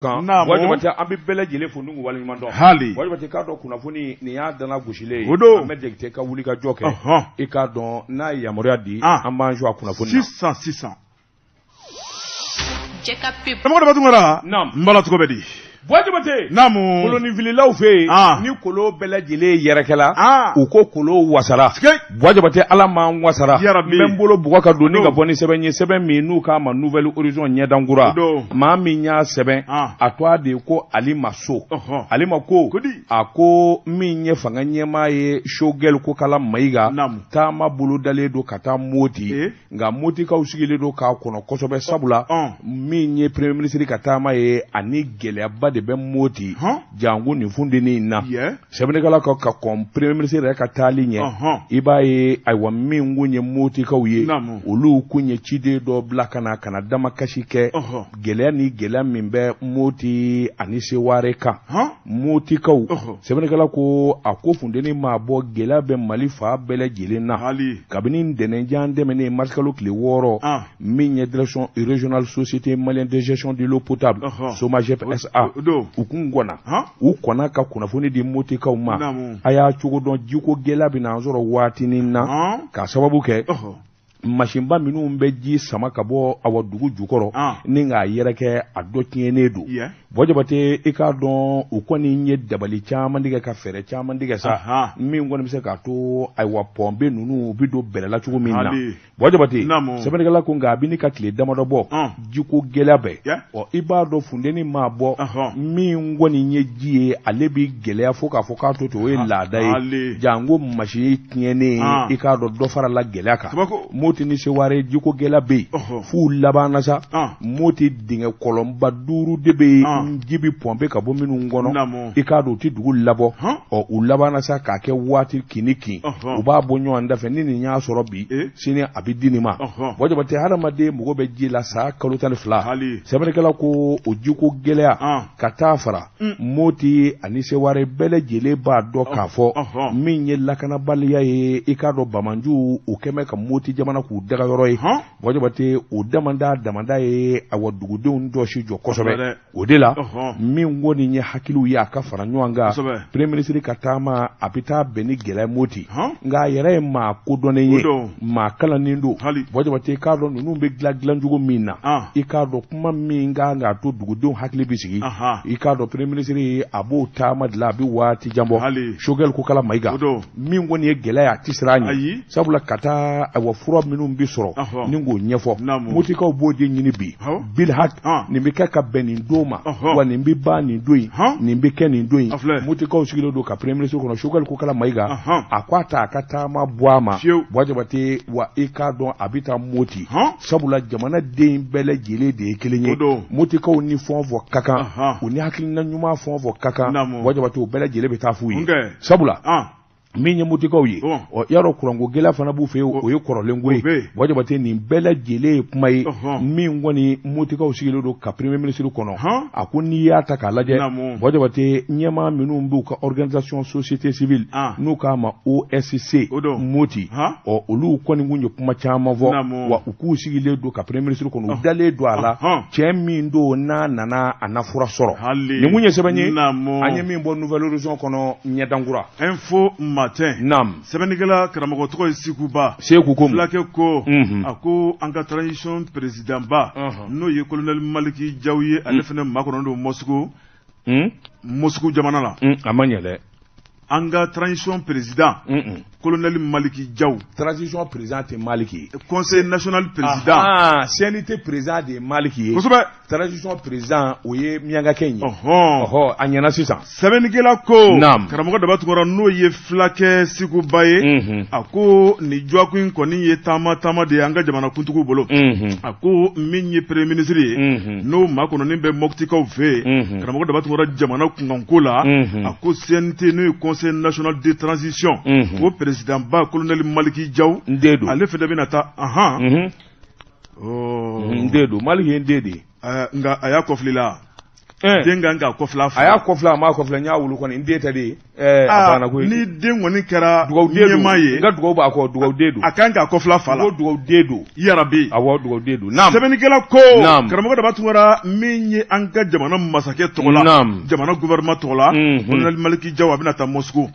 Kan Naamu. Buwa Jabate, an bɛ bɛɛ lajɛlen fo n'u waleɲuman dɔn. Hali. Buwa Jabate, k'a dɔn kunnafoni nin y'a dana gosilen ye. O don. Ahmed Jakite ka wuli ka jɔ kɛ. I k'a dɔn n'a ye yamaruya di, an b'an jɔ a kunnafoni na. Sisan sisan. Cɛ ka pep. Karamɔgɔ Daba Tunkara. Naam. N bala, cogo bɛ di? Buwa Jabate. Naamu. Kolonifililaw fɛ yen. Ni kolon bɛɛ lajɛlen yɛrɛkɛla. U ko kolon wasara. Sikei. Buwa Jabate, Ala m'an wasara. Yarabi. N bɛ n bolo bugɔ ka don ni ka Don. bɔ ni sɛbɛn ye, sɛbɛn min n'u k'a ma Nouvel Horizon ɲɛdankura. Don. Maa min y'a sɛbɛn, a tɔgɔ de ye ko Alima So. Alima ko, Kodi. a ko min ye fanga ɲɛmaa ye, Choguel Kokala Mayiga, Naamu. taama bolodalen don ka taa Moti. Eh. Nka Motikaw sigilen don k'a kɔnɔ kosɛbɛ, sabula min ye premier ministre ka taama ye, ani gɛlɛyaba de bɛ Moti, janko nin funteni in na. Sɛbɛnnikɛla ka kɔn premier ministre yɛrɛ ka taali ɲɛ, i b'a ye, ayiwa, min kun ye Motikaw ye, olu kun ye ciden dɔ bila ka na ka na damakasi kɛ gɛlɛya ni gɛlɛya min bɛ Moti ani Seware kan. Motikaw, sɛbɛnnikɛla ko, a ko funteni maa bɔ, gɛlɛya bɛ Mali fan bɛɛ lajɛlen na. Kabini ntɛnɛnjan tɛmɛnen, marisikalo tile 6, min ye direction régionale Société malienne de gestion de l'eau potable, SOMAGEP SA, u kun kɔnna, u kɔnna ka kunnafoni di Motikaw ma. A y'a cogo dɔn, jiko gɛlɛya bɛ n'an sɔrɔ waatinin na, k'a sababu kɛ masinba minnu bɛ ji sama ka bɔ awa dugu jukɔrɔ ni k'a yɛrɛkɛ, a dɔ tiɲɛnen don. Buwa Jabate, i k'a dɔn u kɔni ye dabali caman tigɛ ka fɛɛrɛ caman tigɛ sa, min kɔni bɛ se k'a to, ayiwa, pɔnpe ninnu u bɛ don bɛrɛ la cogo min na. Buwa Jabate, sɛbɛnnikɛla ko nka a bɛ ni ka tile damadɔ bɔ, jiko gɛlɛya bɛ. Ɔ, i b'a dɔn funteni maa bɔ, min kɔni ye ji ye, ale bɛ gɛlɛya fo k'a fɔ k'a to ten, o ye laada ye, janko masi tiɲɛnen. I k'a dɔn dɔ farala gɛlɛya kan Moti ni Seware, jiko gɛlɛya bɛ yen f'u labanna sa. Moti dingɛ kɔlɔnba 5 de bɛ yen, ji bɛ pɔnpe ka bɔ minnu kɔnɔ, i k'a dɔn u tɛ dugu labɔ. Ɔ, u labanna sa k'a kɛ waati kin ni kin, u b'a bɔ ɲɔgɔn da fɛ, ni nin y'a sɔrɔ bi, sini a bɛ di nin ma. Buwa Jabate, hadamaden mago bɛ ji la san kalo 12. Sɛbɛnnikɛla ko o jiko gɛlɛya ka taa fara Moti ani Seware, bɛɛ lajɛlen b'a dɔn k'a fɔ min ye lakanabaliya ye. I k'a dɔn bamanjuw, u kɛmɛ ka Moti jamana k'u dagayɔrɔ ye. Buwa Jabate, o damanda damanda ye, awa, dugudenw jɔsi jɔ kosɛbɛ. O de la, min kɔni ye hakiliw ye a ka fara ɲɔgɔn kan, premier ministre ka taama a bɛ taa bɛn ni gɛlɛya Moti, nka a yɛrɛ ye maa kodɔnnen ye, maa kalannen don. Buwa Jabate, i k'a dɔn ninnu bɛ dilan dilancogo min na, i k'a dɔn kuma min kan k'a to dugudenw hakili bɛ sigi, i k'a dɔn premier ministre a b'o taama dilan, a bɛ waati jan bɔ. Choguel Kokala Mayiga, min kɔni ye gɛlɛya ye, a tɛ siran a ɲɛ, sabula ka taa, ayiwa, fura minnu bɛ sɔrɔ ni k'o ɲɛfɔ, Motikaw b'o de ɲini bi bilhak. Nin bɛ kɛ ka bɛn nin don ma, wa nin bɛ ban nin don in, nin bɛ kɛ nin don in. Motikaw sigilen don ka premier ministre kɔnɔ. Choguel Kokala Mayiga, a ko a ta a ka taama bɔ a ma. Buwa Jabate, wa i k'a dɔn a bɛ taa Moti, sabula jamanaden bɛɛ lajɛlen de ye kelen ye. Motikaw ni fɛn o fɛn ka kan, u ni hakilina ɲuman fɛn o fɛn ka kan, Buwa Jabate, o bɛɛ lajɛlen bɛ taa f'u ye, sabula min ye Motikaw ye, ɔ, y'a dɔn kuranko gɛlɛya fana b'u fɛ yen, o ye kɔrɔlen ko ye. Buwa Jabate, nin bɛɛ lajɛlen ye kuma ye min kɔni Motikaw sigilen don ka premier ministre kɔnɔ. A ko n'i y'a ta k'a lajɛ, Buwa Jabate, ɲɛmaa minnu b'u ka organisation société civile n'u k'a ma OSC Moti, ɔ, olu kɔni kun ye kuma caman fɔ, wa u k'u sigilen don ka premier ministre kɔnɔ, u dalen don a la, cɛ min don n'a nana, a na fura sɔrɔ. Nin kun ye sɛbɛn ye an ye min bɔ Nouvel Horizon kɔnɔ, ɲɛdankura. Info Matin. Sɛbɛnnikɛla karamɔgɔ tɔgɔ ye Sikuba. Seku ko. Fulakɛ ko, a ko an ka transition président ba, n'o ye colonel Maliki Jaw ye, ale fana makɔnɔ don Moscou. Moscou jamana la. A ma ɲɛ dɛ. An ka transition président, colonel Maliki Jaw. Transition président tɛ Maliki ye. Conseil national président. CNT président de ye Maliki ye. Transition président, o ye miyankakɛ in ye. Ɔhɔ, a ɲɛna sisan. Sɛbɛnnikɛla ko, karamɔgɔ Daba Tunkara, n'o ye fulakɛ Sikuba ye, a ko nin dɔgɔkun in kɔni ye taama taama de ye an ka jamanakuntigiw bolo. A ko min ye premier ministre ye, n'o makɔnɔni bɛ Mɔptikaw fɛ yen, karamɔgɔ Daba Tunkara, jamana kunkanko la, a ko CNT, n'o ye Conseil national de transition, o président ba colonel Maliki Jaw, N den don. Ale fana bɛna taa ahan. N den don, Maliki ye n den de ye. Nka a y'a kɔfili la. Den kan k'a kɔfilɛ a y'a kɔfilɛ, a m'a kɔfilɛ, n y'a wolo kɔni, n den tɛ de ye. A banna koyi. Ni den kɔni kɛra ɲɛmaa ye, n ka dugawu b'a kɔ, dugawuden don. A kan k'a kɔfilɛ fa la. Ko dugawuden don. Yarabi. Awɔ, dugawuden don. Naam. Sɛbɛnnikɛla ko. Naam. Karamɔgɔ Daba Tunkara, min ye an ka jamana masakɛ tɔgɔ la. Naam. Jamana gouvernement tɔgɔ la. Colonel Maliki Jaw, a bɛna taa Moscou.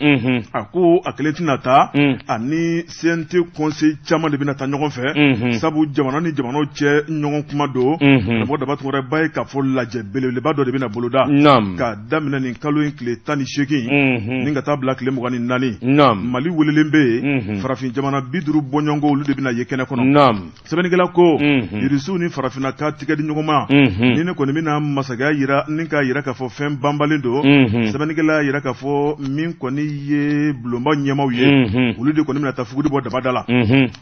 A ko a kelen tɛna taa. Ani CNT conseil caman de bɛna taa ɲɔgɔn fɛ. Sabu jamana ni jamanaw cɛ ɲɔgɔn kuma don. Karamɔgɔ Daba Tunkara, b'a ye k'a fɔ lajɛ belebeleba dɔ de bɛna boloda. Naam. Ka daminɛ nin kalo in tile 18. Ni ka taa bila tile 24. Naam. Mali welelen bɛ yen. Farafin jamana 50 bɔɲɔgɔnko, olu de bɛna ye kɛnɛ kɔnɔ. Naam. Sɛbɛnnikɛla ko, Irisiw ni farafinna ka tigɛ di ɲɔgɔn ma. Ni ne kɔni bɛna masakɛya yira ni k'a yira k'a fɔ fɛn banbalen don. Sɛbɛnnikɛla y'a yira k'a fɔ min kɔni ye bulonba ɲɛmaaw ye, olu de kɔni bɛna taa fugudi bɔ dabada la.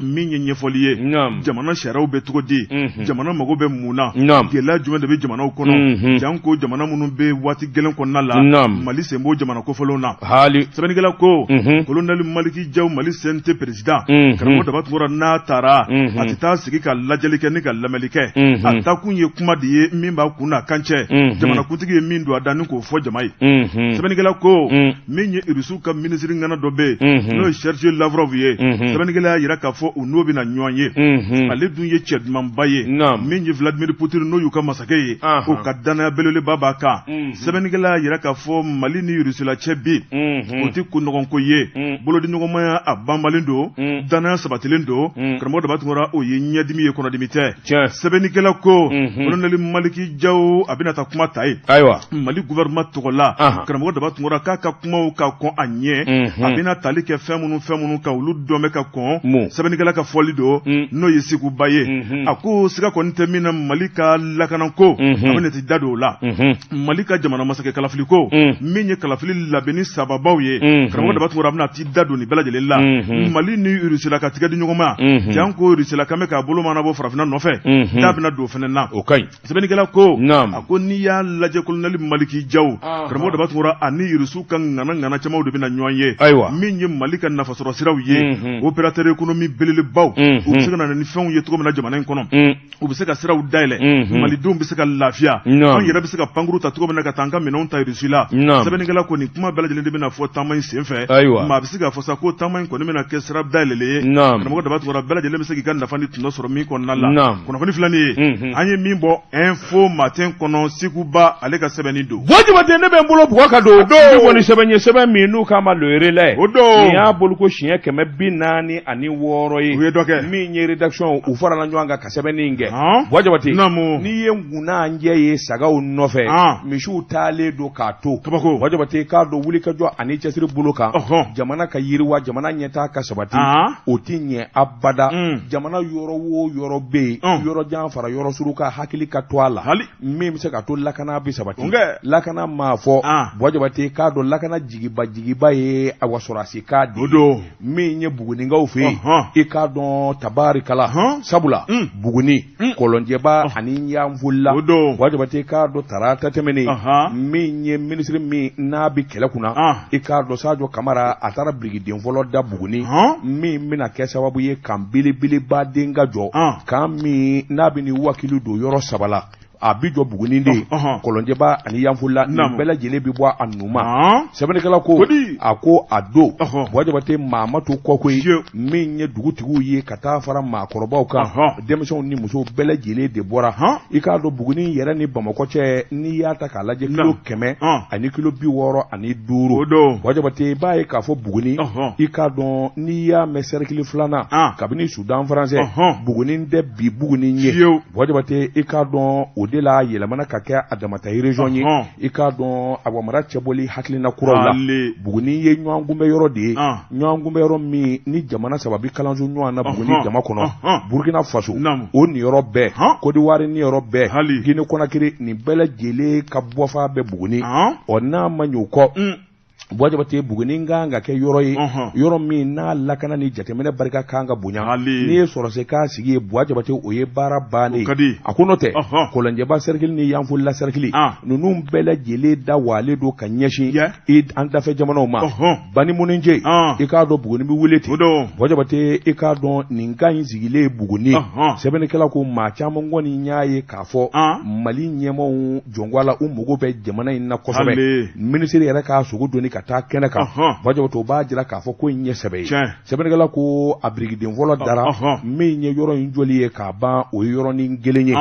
Min ye ɲɛfɔli ye, jamana sariyaw bɛ cogo di, jamana mago bɛ mun na, gɛlɛya jumɛn de bɛ jamanaw kɔnɔ, janko jamana minnu bɛ waati gɛlɛn kɔnɔna la, Mali sen b'o jamana kofɔlenw na. Hali. Sɛbɛnnikɛla ko, colonel Maliki Jaw, Mali CNT président, karamɔgɔ Daba Tunkara, n'a taara, a tɛ taa sigi ka lajɛli kɛ ni ka lamɛnli kɛ. A taakun ye kuma de ye min b'a kun n'a kan cɛ, jamanakuntigi ye min don a da ni k'o fɔ jama ye. Sɛbɛnnikɛla ko, min ye Irisiw ka minisiri ŋana dɔ bɛ yen, n'o ye Sergei Lavrov ye, sɛbɛnnikɛla y'a yira k'a fɔ u n'o bɛna ɲɔgɔn ye. Ale dun ye cɛ dumanba ye. Min ye Vladimir Poutine, n'o y'u ka masakɛ ye, o ka danaya belebeleba b'a kan. Sɛbɛnnikɛla y'a yira k'a fɔ Mali ni Irisila cɛ bi, o tɛ kunɲɔgɔnko ye. Bolodiɲɔgɔnmaya a banbalen don, danaya sabatilen don. Karamɔgɔ Daba Tunkara, o ye ɲɛdimi ye, kɔnɔdimi tɛ. Sɛbɛnnikɛla ko, colonel Maliki Jaw, a bɛna taa kuma ta ye. Ayiwa. Mali gouvernement tɔgɔ la, karamɔgɔ Daba Tunkara k'a ka kumaw ka kɔn a ɲɛ, a bɛna tali kɛ fɛn minnu kan, olu dɔn bɛ ka kɔn. Sɛbɛnnikɛla ka fɔli don, n'o ye Seguba ye. A ko siga kɔni tɛ min na, Mali ka lakanako, a bɛna t'i da don o la. Mali ka jamana masakɛ kalafiliko, min ye kalafili labɛnni sababaw ye, karamɔgɔ Daba Tunkara, a bɛna t'i da don nin bɛɛ lajɛlen la. Mali ni Irisila ka tigɛ di ɲɔgɔn ma, janko Irisila kan bɛ k'a bolo mana bɔ farafinna nɔfɛ, da bɛna don o fana na. O ka ɲi. Sɛbɛnnikɛla ko, a ko n'i y'a lajɛ, colonel Maliki Jaw, karamɔgɔ Daba Tunkara, ani Irisiw ka ŋana camanw de bɛna ɲɔgɔn ye. Ayiwa. Min ye Mali ka nafasɔrɔ siraw ye, opérateur économique belebelebaw, u bɛ se ka na ni fɛnw ye cogo min na jamana in kɔnɔ, u bɛ se ka siraw dayɛlɛ, malidenw bɛ se ka lafiya, an yɛrɛ bɛ se ka pankuru ta cogo min na ka taa an ka minɛnw ta Irisi la. Sɛbɛnnikɛla ko nin kuma bɛɛ lajɛlen de bɛna fɔ taama in senfɛ. Ayiwa. Maa bɛ se k'a fɔ sa ko taama in kɔni bɛna kɛ sira dayɛlɛlen ye, karamɔgɔ Daba Tunkara, bɛɛ lajɛlen bɛ se k'i ka nafa ni tɔnɔ sɔrɔ min kɔnɔna la. Kunnafoni filɛ nin ye, an ye min bɔ Info Matin kɔnɔ, Seguba ale ka sɛbɛnni don. Buwa Jabate, ne bɛ n bolo bugɔ ka don. O don. N bɛ bɔ ni sɛbɛn ye, sɛbɛn min n'u k'a ma Le Relais. O don. Nin y'a boliko siɲɛ 446 ye. U ye dɔ kɛ. Min ye rédaction, u farala ɲɔgɔn kan ka sɛbɛnni in kɛ. Buwa Jabate. Naamu. N'i ye ŋunajɛ ye sagaw nɔfɛ. Misiw taalen don k'a to. Kabako. Buwa Jabate, k'a dɔn wulikajɔ ani cɛsiri bolo kan. Jamana ka yiriwa, jamana ɲɛtaa ka sabati. O tɛ ɲɛ abada. Jamana yɔrɔ o yɔrɔ bɛ yen, yɔrɔ jan fara yɔrɔ surun ka hakili ka to a la, min bɛ se ka to lakana bɛ sabati. Lakana maa fɔ, Buwa Jabate, k'a dɔn lakana jigiba jigiba ye awa sɔrɔdasi ka de ye. Min ye Buguninkaw fɛ yen, i k'a dɔn tabarikala, sabula Buguni, Kɔlɔnjɛba ani Yanfolila, Buwa Jabate, k'a dɔn tarata tɛmɛnen, min ye minisiri min n'a bɛ kɛlɛ kunna, i k'a dɔn Sajo Kamara, a taara birikiden fɔlɔ da Buguni, min bɛna kɛ sababu ye camp belebeleba den ka jɔ, camp min n'a bɛ ni wakili don yɔrɔ saba la. A bɛ jɔ Buguni de, Kɔlɔnjɛba ani Yanfolila, nin bɛɛ lajɛlen bɛ bɔ a nu ma. Sɛbɛnnikɛla ko, a ko a don, Buwa Jabate, maa ma to kɔ koyi. Min ye dugutigiw ye ka taa fara maakɔrɔbaw kan, denmisɛnw ni musow bɛɛ lajɛlen de bɔra. I k'a dɔn Buguni yɛrɛ ni Bamakɔ cɛ, n'i y'a ta k'a lajɛ, kilo 165. Buwa Jabate, i b'a ye k'a fɔ Buguni, i k'a dɔn n'i y'a mɛn cercle filanan kabini Soudan français, Buguni tɛ bi Buguni ye. Buwa Jabate, i k'a dɔn o de la yɛlɛmana ka kɛ a damata région ye. I k'a dɔn awa mara cɛbɔli hakilina kuraw la, Buguni ye ɲɔgɔn kunbɛ yɔrɔ de ye, ɲɔgɔn kunbɛ yɔrɔ min ni jamana saba bɛ kalanso ɲɔgɔn na Buguni jama kɔnɔ: Burkina Faso, o niyɔrɔ bɛɛ, Côte d'Ivoire niyɔrɔ bɛɛ, Guinée Conakry, nin bɛɛ lajɛlen ka bɔfa bɛ Buguni. Ɔ n'a ma ɲɛ o kɔ. Buwa Jabate Buguni kan ka kɛ yɔrɔ ye yɔrɔ min n'a lakana ni jateminɛ barika kan ka bonya n'i ye sɔrɔdasi kan sigi yen Buwa Jabate o ye baara bannen ye a ko n'o tɛ Kɔlɔnjɛba sɛrikili ni Yanfolila sɛrikili ninnu bɛɛ lajɛlen da walen don ka ɲɛsin an dafɛ jamanaw ma Banimunije i k'a dɔn Buguni bɛ wele ten Buwa Jabate i k'a dɔn nin kan in sigilen Buguni sɛbɛnnikɛla ko maa caman kɔni y'a ye k'a fɔ Mali ɲɛmaaw jɔnko a la u mago bɛ jamana in na kosɛbɛ minisiri yɛrɛ k'a sogo doni ka taa kɛnɛ kan Buwa Jabate o b'a jira k'a fɔ ko in ye sɛbɛ ye sɛbɛnnikɛla ko a birikiden fɔlɔ dara min ye yɔrɔ in jɔli ye k'a ban o ye yɔrɔnin kelen ye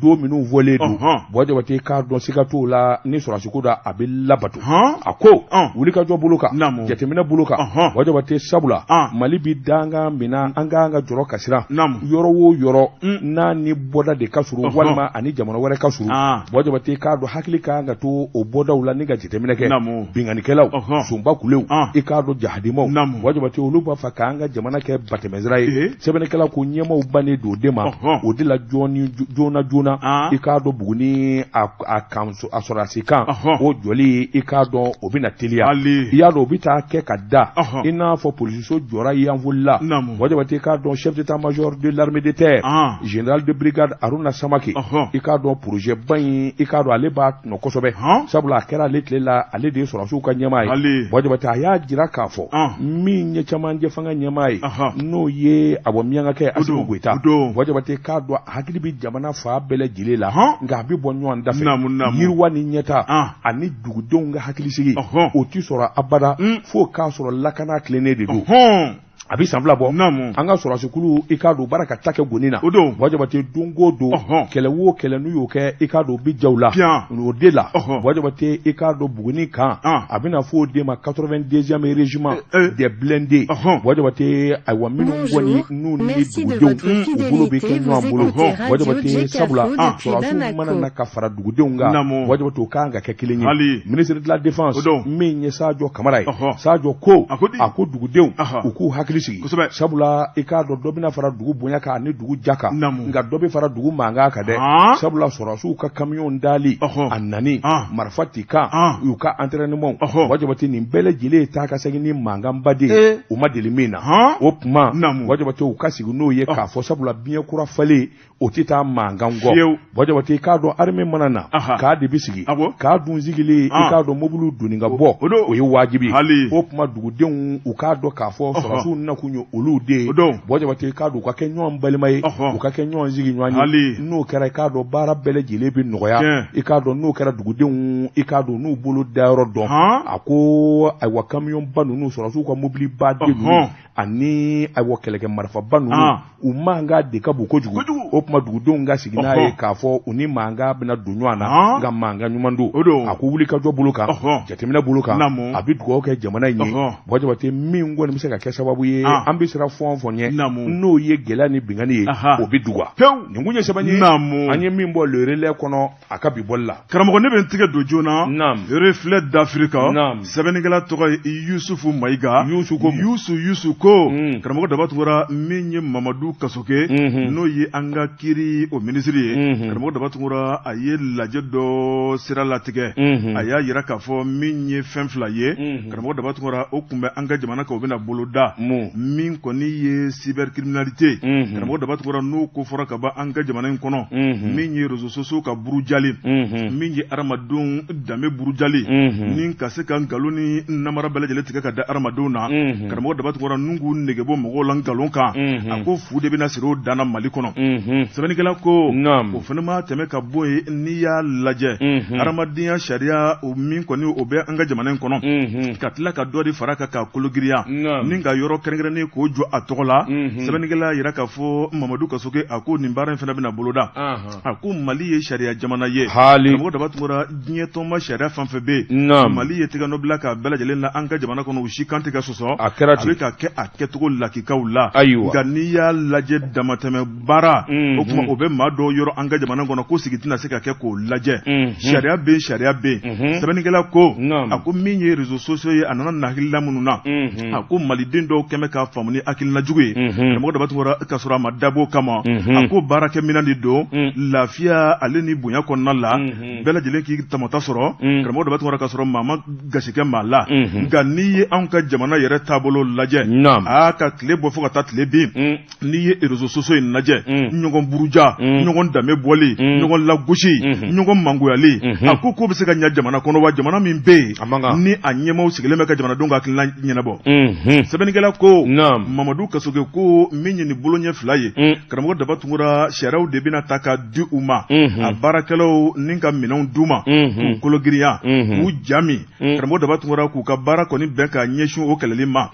don minnu fɔlen don Buwa Jabate k'a dɔn siga t'o la ni sɔrɔdasiko da a bɛ labato a ko wulikajɔ bolo kan jateminɛ bolo kan Buwa Jabate sabula Mali bɛ dankan min na an ka kan ka jɔrɔ ka siran yɔrɔ o yɔrɔ n'a ni bɔda de ka surun walima ani jamana wɛrɛ ka surun Buwa Jabate k'a dɔn hakili ka kan ka to o bɔdaw la ni ka jateminɛ kɛ binkannikɛlaw sunba kulew i k'a dɔn jahadimaw Buwa Jabate olu b'a fɛ k'an ka jamana kɛ batɛmɛsira ye sɛbɛnnikɛla ko ɲɛmaaw bannen don o de ma o de la joona joona i k'a dɔn Buguni a kan a sɔrɔdasi kan o jɔli i k'a dɔn o bɛna teliya i y'a dɔn o bɛ taa kɛ ka da i n'a fɔ polisiso jɔra Yanfolila Buwa Jabate i k'a dɔn chef d'état-major de l'armée de terre général de brigade Haruna Samake i k'a dɔn projet ba in i k'a dɔn ale b'a tɔnɔ kosɛbɛ sabula a kɛra ale tile la ale de ye sɔrɔdasiw ka ɲɛmaa ye Buwa Jabate a y'a jira k'a fɔ min ye cɛmancɛ fanga ɲɛmaa ye n'o ye awɔ miyankakɛ Asimi Goyita Buwa Jabate k'a dɔn hakili bɛ jamana fan bɛɛ lajɛlen la nka a bɛ bɔ ɲɔgɔn da fɛ yiriwa ni ɲɛtaa ani dugudenw ka hakilisigi o tɛ sɔrɔ abada fo k'a sɔrɔ lakana tilennen de don a bɛ san 2 bɔ an ka sɔrɔdasikulu i k'a dɔn baara ka ta kɛ goni na Buwa Jabate don o don kɛlɛ o kɛlɛ n'u y'o kɛ i k'a dɔn u bɛ ja u la o de la Buwa Jabate i k'a dɔn Buguni kan a bɛna fɔ o de ma 82e régiment des blindés Buwa Jabate ayiwa minnu kɔni n'u ni dugudenw u bolo bɛ kɛ ɲɔgɔn bolo Buwa Jabate sabula sɔrɔdasiw mana na ka fara dugudenw kan Buwa Jabate o kan ka kɛ kelen ye ministre de la défense min ye Sajo Kamara ye Sajo ko a ko dugudenw u k'u hakili sigi sabula i k'a dɔn dɔ bɛna fara dugu bonya kan ani dugu ja kan nka dɔ bɛ fara dugu mankan kan dɛ sabula sɔrɔdasiw ka kamiyɔn dali a nani marifa ci kan u ka entraînement Buwa Jabate nin bɛɛ lajɛlen ye taa ka segin ni mankanba de ye u ma deli min na o tuma Buwa Jabate u ka sigi n'o ye k'a fɔ sabula biɲɛ kura falen o tɛ taa mankan kɔ Buwa Jabate i k'a dɔn armée mana na camp de bɛ sigi camp dun sigilen i k'a dɔn mobili donni ka bɔ o ye wajibi ye o tuma dugudenw u k'a dɔn k'a fɔ sɔrɔdasiw nakun ye olu de ye Buwa Jabate i k'a dɔn u ka kɛ ɲɔgɔn balima ye u ka kɛ ɲɔgɔn sigiɲɔgɔn ye n'o kɛra i k'a dɔn baara bɛɛ lajɛlen bɛ nɔgɔya i k'a dɔn n'o kɛra dugudenw i k'a dɔn n'u bolo dayɔrɔ dɔn a ko ayiwa kamiyɔnba ninnu sɔrɔdasiw ka mobiliba de ninnu ani ayiwa kɛlɛkɛ marifaba ninnu u mankan de ka bon kojugu o tuma dugudenw ka sigi n'a ye k'a fɔ u ni mankan bɛna don ɲɔgɔn na nka mankan ɲuman don a ko wulikajɔ bolo kan jateminɛ bolo kan a bɛ dugawu kɛ jamana in ye Buwa Jabate min kɔni bɛ se ka kɛ sababu ye an bɛ siran fɛn o fɛn ɲɛ n'o ye gɛlɛya ni binkanni ye o bɛ duga nin kun ye sɛbɛn ye an ye min bɔ Le Relais kɔnɔ a ka bi bɔli la karamɔgɔ ne bɛ n tigɛ don joona Reflet d'Afrique sɛbɛnnikɛla tɔgɔ ye Yusufu Mayiga Yusu ko Yusu Yusu ko karamɔgɔ Daba Tunkara min ye Mamadu Kasoke n'o ye an ka kiiri o minisiri ye karamɔgɔ Daba Tunkara a ye lajɛ dɔ sira latigɛ a y'a jira k'a fɔ min ye fɛn fila ye karamɔgɔ Daba Tunkara o tun bɛ an ka jamana kan o bɛna boloda min kɔni ye cybercriminalité karamɔgɔ Daba Tunkara n'o ko fɔra ka ban an ka jamana in kɔnɔ min ye réseaux sociaux ka burujali min ye hadamadenw danbe burujali ni ka se ka nkalon ni namara bɛɛ lajɛlen tigɛ ka da hadamadenw na karamɔgɔ Daba Tunkara n'u k'u nege bɔ mɔgɔw la nkalon kan a ko fu de bɛna siri o dan na Mali kɔnɔ sɛbɛnnikɛla ko o fana ma tɛmɛ ka bɔ yen n'i y'a lajɛ hadamadenya sariya o min kɔni o bɛ an ka jamana in kɔnɔ ka tila ka dɔ de fara kan k'a kologiriya ni ka yɔrɔ kɛrɛnkɛrɛnnen k'o jɔ a tɔgɔ la sɛbɛnnikɛla y'a jira k'a fɔ Mamadu Kasoke a ko nin baara in fana bɛna boloda a ko Mali ye sariya jamana ye karamɔgɔ Daba Tunkara diɲɛ tɔnba sariya fɛn fɛn bɛ yen Mali ye tɛgɛnɔ bila k'a bɛɛ lajɛlen na an ka jamana kɔnɔ u si kan tɛ ka sɔsɔ a kɛra ten a bɛ ka kɛ a kɛcogo lakikaw la ayiwa nka n'i y'a lajɛ damatɛmɛ baara O tuma o bɛ maa dɔw yɔrɔ an ka jamana kɔnɔ ko sigi tɛna se ka kɛ k'o lajɛ. Sariya bɛ yen, sariya bɛ yen. Sɛbɛnnikɛla ko, a ko min ye réseaux sociaux ye, a nana na hakilila minnu na, a ko maliden dɔw kɛmɛ k'a faamu ni hakilina jugu ye, karamɔgɔ Daba Tunkara, ka sɔrɔ a ma dabɔ o kama. A ko baarakɛminɛn de don lafiya ale ni bonya kɔnɔna la, bɛɛ lajɛlen k'i tɔmɔta sɔrɔ, karamɔgɔ Daba Tunkara, ka sɔrɔ maa ma gasi kɛ maa la. Nka n'i ye anw ka jamana yɛrɛ taabolo lajɛ, aa, ka tile bɔ fo ka taa tile bin, n'i ye réseaux sociaux in lajɛ, ɲɔgɔn buruja, ɲɔgɔn danbe bɔli, ɲɔgɔn lagosi, ɲɔgɔn mangoyali, a ko k'o bɛ se ka ɲɛ jamana kɔnɔ wa? Jamana min bɛ yen ni a ɲɛmaaw sigilen bɛ ka jamanadenw ka hakilina ɲɛnabɔ. Sɛbɛnnikɛla ko, Mamadu Kasoge ko min ye nin bolo ɲɛ fila ye, karamɔgɔ Daba Tunkara, sariyaw de bɛna ta ka di u ma, a baarakɛlaw ni ka minɛnw d'u ma k'u kologirinya, k'u jami, karamɔgɔ Daba Tunkara, k'u ka baara kɔni bɛn ka ɲɛsin o kɛlɛli ma.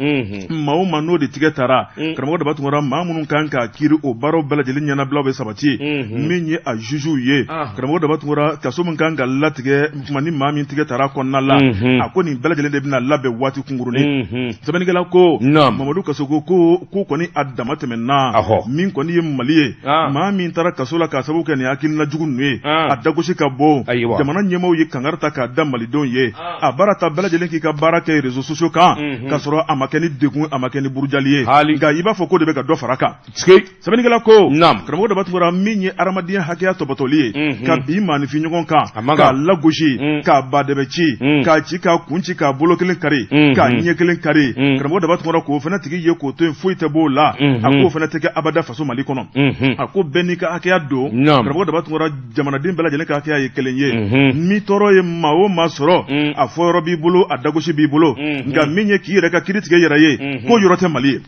Maa o maa n'o de tigɛ taara, karamɔgɔ Daba Tunkara, maa minnu kan ka kiiri, o baaraw bɛɛ lajɛlen ɲɛnabila bɛ sabati. Min ye a jugew ye, karamɔgɔ Daba Tunkara, kaso min kan ka latigɛ tuma ni maa min tigɛ taara kɔnɔna la, a ko nin bɛɛ lajɛlen de bɛna labɛn waati kunkurunin. Sɛbɛnnikɛla ko, Mamadu Kasogo ko ko kɔni a dama tɛmɛna. Min kɔni ye Mali ye, maa min taara kaso la k'a sababu kɛ nin hakilina jugu ninnu ye, a dagosi ka bon. Jamana ɲɛmaaw ye kangari ta k'a da malidenw ye, a baara ta bɛɛ lajɛlen k'i ka baara kɛ réseaux sociaux kan, k'a sɔrɔ a ma kɛ ni degun, a ma kɛ ni burujali ye. Nka i b'a fɔ ko de bɛ ka dɔ fara kan. Sɛbɛnnikɛla ko, karamɔgɔ Daba Tunkara, min ye adamadenya hakɛya tɔpɔtɔli ye, ka bin maaninfin ɲɔgɔn kan, k'a lagosi, k'a badɛbɛ ci, k'a ci, k'a kun ci, k'a bolo kelen kari, k'a ɲɛ kelen kari, karamɔgɔ Daba Tunkara, k'o fana tigi ye k'o to yen, foyi tɛ b'o la, a k'o fana tɛ kɛ abada faso Mali kɔnɔ. A ko bɛɛ n'i ka hakɛya don, karamɔgɔ Daba Tunkara, jamanaden bɛɛ lajɛlen ka hakɛya ye kelen ye. Min tɔɔrɔ ye maa o maa sɔrɔ, a fɔ yɔrɔ b'i bolo, a dagosi b'i bolo. Nka min ye k'i yɛrɛ ka kiri tigɛ yɛrɛ ye, k'o yɔrɔ tɛ Mali ye.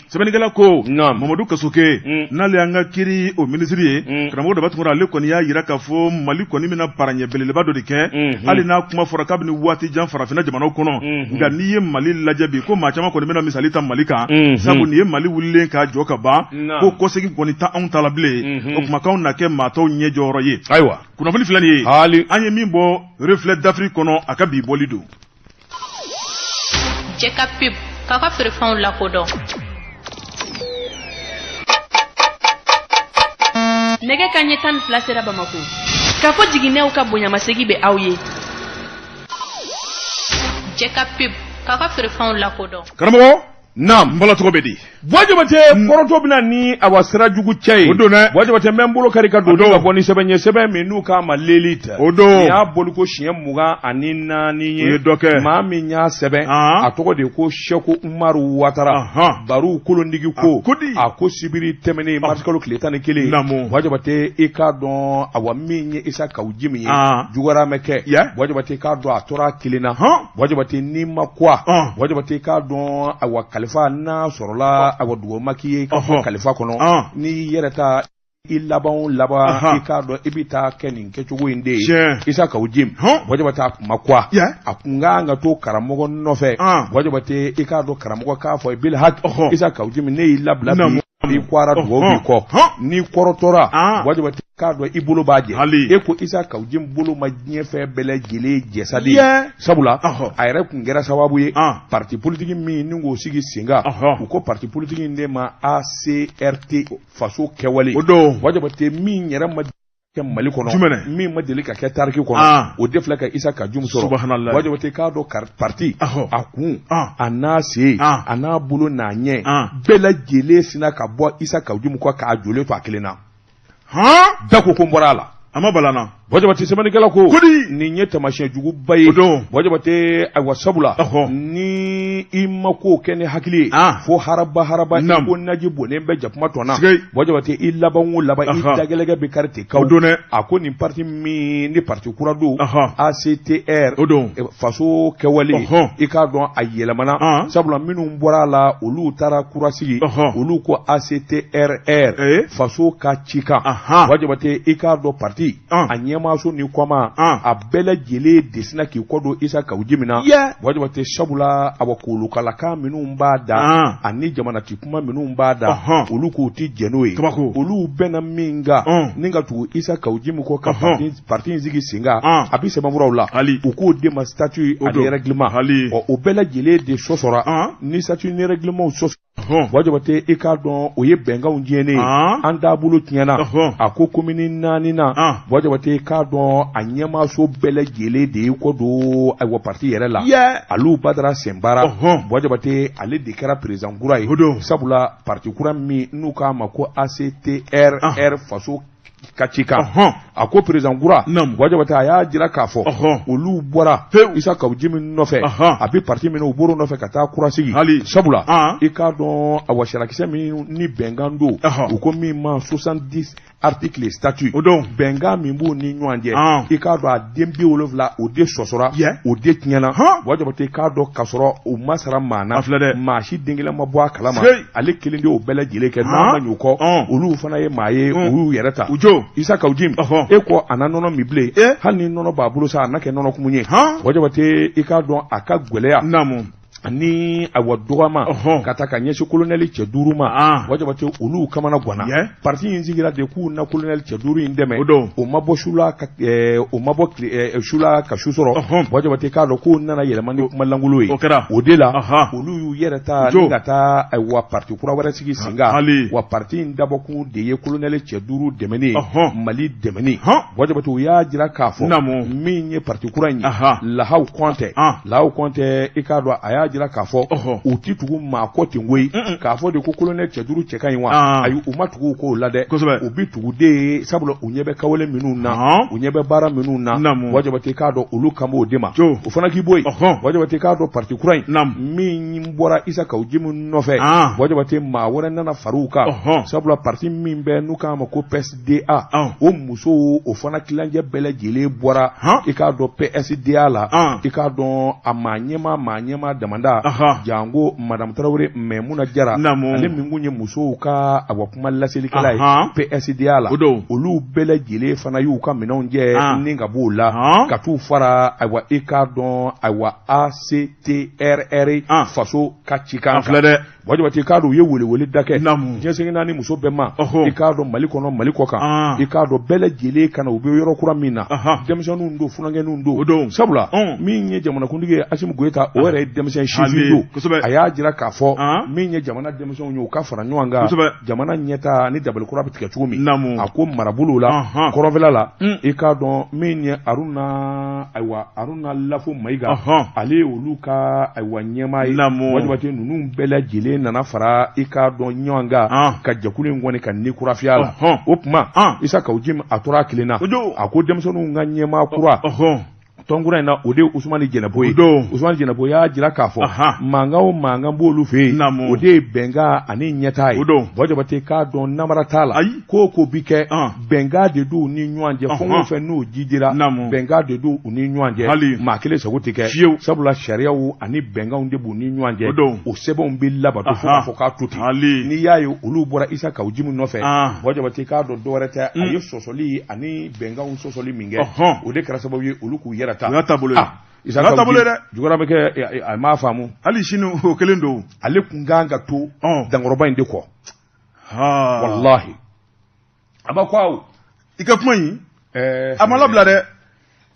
Sɛbɛnnikɛla ko, Mamadu Kasoke, n'ale y'an ka kiri o minisiri ye, karamɔgɔ Daba Tunkara, ale kɔni y'a jira k'a fɔ Mali kɔni bɛna paraɲɛ belebeleba dɔ de kɛ. Hali n'a kuma fɔra kabini waati jan farafinna jamanaw kɔnɔ, nka n'i ye Mali lajɛ bi, ko maa caman kɔni bɛna misali ta Mali kan, sabu nin ye Mali wulilen k'a jɔ ka ban, ko kɔsegin kɔni tɛ anw ta la bilen. O kumakanw na kɛ maa tɔw ɲɛ jɔyɔrɔ ye. Ayiwa, kunnafoni filɛ nin ye, hali an ye min bɔ Reflet d'Afrique kɔnɔ, a ka bi bɔli don. Jɛ ka pub k'a ka feerefɛnw lakodɔn. Nɛgɛ ka ɲɛ 12 sera Bamako. K'a fɔ jiginɛw ka bonyamasegi bɛ aw ye. Jɛ ka pub k'a ka feerefɛnw lakodɔn. Karamɔgɔ. Naam. N bala, tɔgɔ bɛ di? Buwa Jabate, kɔrɔtɔ bɛna ni awa sira jugu cɛ ye. O don dɛ. Buwa Jabate, n bɛ n bolo kari ka don ka bɔ ni sɛbɛn ye, sɛbɛn min n'u k'a ma L'Élite. O don. Nin y'a boliko siɲɛ 24 ye. O ye dɔ kɛ. Maa min y'a sɛbɛn, a tɔgɔ de ko Sɛku Umaru Watara. Baru kolondigi ko. Ko di? A ko sibiri tɛmɛnen, marisikalo tile 11. Naamu. Buwa Jabate, i k'a dɔn awa min ye Isa Kawu Jimi ye. Juguyara mɛ kɛ. Buwa Jabate, i k'a dɔn a tora kelen na. Buwa Jabate, n'i ma kuwa. Buwa Jabate, i k'a dɔn awa kalifa n'a sɔrɔla, awa dugawu ma k'i ye i ka fɔ kalifa kɔnɔ, n'i yɛrɛ ta i laban o laban, i k'a dɔn i bɛ taa kɛ nin kɛcogo in de ye. Isa Kawu Jim, Buwa Jabate, a kun ma kuwa, a kun kan ka to karamɔgɔ nɔfɛ. Buwa Jabate, i k'a dɔn karamɔgɔ k'a fɔ bil haki, Isa Kawu Jim, ne y'i labila bi, n'i kwara dugawu b'i kɔ, n'i kɔrɔtɔra, Buwa Jabate, k'a dɔn i bolo b'a jɛ. E ko Isa Kawu Jim bolo ma diɲɛ fɛn bɛɛ lajɛlen jɛ sa de, sabula a yɛrɛ kun kɛra sababu ye parti politique min ni k'o sigi sen kan, u ko parti politique in de ma ACRT, faso kɛwale. O don. Buwa Jabate, min yɛrɛ ma kɛ Mali kɔnɔ, min ma deli ka kɛ tariki kɔnɔ, o de filɛ ka Isa Kawu Jim sɔrɔ. Buwa Jabate, k'a dɔn parti a kun, a n'a sen, a n'a bolo, n'a ɲɛ bɛɛ lajɛlen sinna ka bɔ Isa Kawu Jim kɔ k'a jɔlen to a kelen na. Bɛɛ ko ko n bɔra a la. A ma bala na. Buwa Jabate, sɛbɛnnikɛla ko kodi nin ye taamasiyɛn juguba ye. O don. Buwa Jabate, ayiwa, sabula ni i ma ko kɛ ni hakili ye, fo haraba haraba, i ko naji bonnen bɛ jakuma tɔ na. Buwa Jabate, i laban o laban, i dagɛlɛkɛ bɛ kari ten kaw. O don dɛ. A ko nin parti min ni parti kura don, ACTR, O don, faso kɛwale, i k'a dɔn a yɛlɛmana, sabula minnu bɔra a la, olu taara kura sigi, olu ko ACTRR, faso ka cikan. Buwa Jabate, i k'a dɔn parti a ɲɛmaaso ni kɔma, a bɛɛ lajɛlen desina k'i kɔ don Isa Kawu Jim na. Buwa Jabate, sabula awa kolokalakan minnu b'a da ani jamanati kuma minnu b'a da, olu k'u ti jɛn n'o ye. Olu bɛnna min kan ni ka tugu Isa Kawu Jim kɔ ka parti in sigi sen kan, a bɛ sɛbɛnfuraw la, u k'o de ma statut ani règlement. Ɔ, o bɛɛ lajɛlen de sɔsɔra ni statut ni règlement sɔsɔ. Buwa Jabate i k'a dɔn o ye bɛnkanw tiɲɛnen ye an taabolo tiɲɛna a ko komini 4 na Buwa Jabate i k'a dɔn a ɲɛmaaso bɛɛ lajɛlen de y'i kɔ don ayiwa parti yɛrɛ la Alu Badara Sɛnbara Buwa Jabate ale de kɛra président kura ye sabula parti kura min n'u k'a ma ko ACTRR faso ka cikan a ko président kura Buwa Jabate a y'a jira k'a fɔ olu bɔra Isa Kawu Jimi nɔfɛ a bɛ parti min u bɔr'o nɔfɛ ka taa kura sigi sabula i k'a dɔn awa sariyakisɛ min ni bɛnkan don u ko min ma 70 article statut o don bɛnkan min b'u ni ɲɔgɔn cɛ i k'a dɔn a den 70 o de sɔsɔra o de tiɲɛna Buwa Jabate i k'a dɔn k'a sɔrɔ u ma sara maa na maa si den kelen ma bɔ a kalama ale kelen de y'o bɛɛ lajɛlen kɛ n'a ma ɲ'o kɔ olu fana ye maa ye u y'u yɛrɛ ta Isa Kawu Jimi e ko a na nɔnɔ min bilen hali ni nɔnɔ b'a bolo sa a na kɛ nɔnɔ kumu ye Buwa Jabate i k'a dɔn a ka gɛlɛya ani awa dɔgɔma ka taa ka ɲɛsin kolonɛli cɛ 5 ma Buwa Jabate olu kamana ganna parti in sigira de k'u na kolonɛli cɛ 5 in dɛmɛ o ma bɔ su la o ma bɔ su la ka su sɔrɔ Buwa Jabate k'a dɔn k'o nana yɛlɛma ni kuma lankolon ye o de la olu y'u yɛrɛ ta ni ka taa ayiwa parti kura wɛrɛ sigi sen kan wa parti in dabɔkun de ye kolonɛli cɛ 5 dɛmɛni ye Mali dɛmɛni Buwa Jabate u y'a jira k'a fɔ min ye parti kura in ye Lahaw Kɔntɛ Lahaw Kɔntɛ i k'a dɔn a y'a jira k'a fɔ u ti tugu maa kɔ ten koyi k'a fɔ de ko kolonɛli cɛ 5 cɛ ka ɲi wa ayi u ma tugu k'o la dɛ u bi tugu de ye sabula u ɲɛ bɛ kawale minnu na u ɲɛ bɛ baara minnu na Buwa Jabate i k'a dɔn olu kan b'o de ma o fana k'i bɔ yen Buwa Jabate i k'a dɔn parti kura in min bɔra Isa Kawu Jimi nɔfɛ Buwa Jabate maa wɛrɛ nana far'u kan sabula parti min bɛ n'u k'a ma ko PSDA o musow o fana tilancɛ bɛɛ lajɛlen bɔra i k'a dɔn PSDA la i k'a dɔn a maa ɲɛmaa damanda janko madame Tarawele Maimuna Jara ale min kun ye musow ka awa kuma laselikɛla ye PSDA la olu bɛɛ lajɛlen fana y'u ka minɛnw jɛ ni ka b'o la ka t'u fara ayiwa i k'a dɔn ayiwa ACTRR faso ka cikan filɛ dɛ Buwa Jabate i k'a dɔn u ye welewele da kɛ diɲɛ seleke naani muso bɛɛ ma i k'a dɔn Mali kɔnɔ Mali kɔ kan i k'a dɔn bɛɛ lajɛlen ka na u bɛ yɔrɔ kura min na denmisɛnninw don funankɛninw don sabula min ye jamanakuntigi ye Asimi Goyita o yɛrɛ ye denmisɛn sifin don a y'a jira k'a fɔ min ye jamana denmisɛnw ye u ka fara ɲɔgɔn kan jamana ɲɛtaa ni dabali kura bɛ tigɛ cogo min a ko marabolo la kɔrɔnfɛla la i k'a dɔn min ye Aruna ayiwa Aruna Lafo Mayiga ale ye olu ka ayiwa ɲɛmaa ye Buwa Jabate ninnu bɛɛ lajɛlen nana fara i k'a dɔn ɲɔgɔn kan ka jɛkulu in kɔni ka ni kura fiyɛ a la o tuma Isa Kawu Jimi a tora a kelen na a ko denmisɛnninw ka ɲɛmaa kura tɔnkura in na o de ye Usumani Jɛnɛpo ye Usumani Jɛnɛpo y'a jira k'a fɔ mankan o mankan b'olu fɛ yen o de ye bɛnkan ani ɲɛtaa ye Buwa Jabate k'a dɔn namara t'a la ko o ko bi kɛ bɛnkan de don u ni ɲɔgɔn cɛ fɛn o fɛn n'o jidira bɛnkan de don u ni ɲɔgɔn cɛ maa kelen sago tɛ kɛ sabula sariyaw ani bɛnkanw de b'u ni ɲɔgɔn cɛ o sɛbɛnw bɛ labato fo k'a fɔ k'a to ten n'i y'a ye olu bɔra Isa Kawu Jimi nɔfɛ Buwa Jabate k'a dɔn dɔwɛrɛ tɛ a ye sɔsɔli ani bɛnkanw sɔsɔli min kɛ o de kɛra sababu ye olu k'u yɛrɛ ta Isa taabolo ye dɛ jukɔrɔ bɛ kɛ a m'a faamu hali sini o kelen don ale kun kan ka to dankɔrɔba in de kɔ walahi a ma ko aw i ka kuma in a ma labila dɛ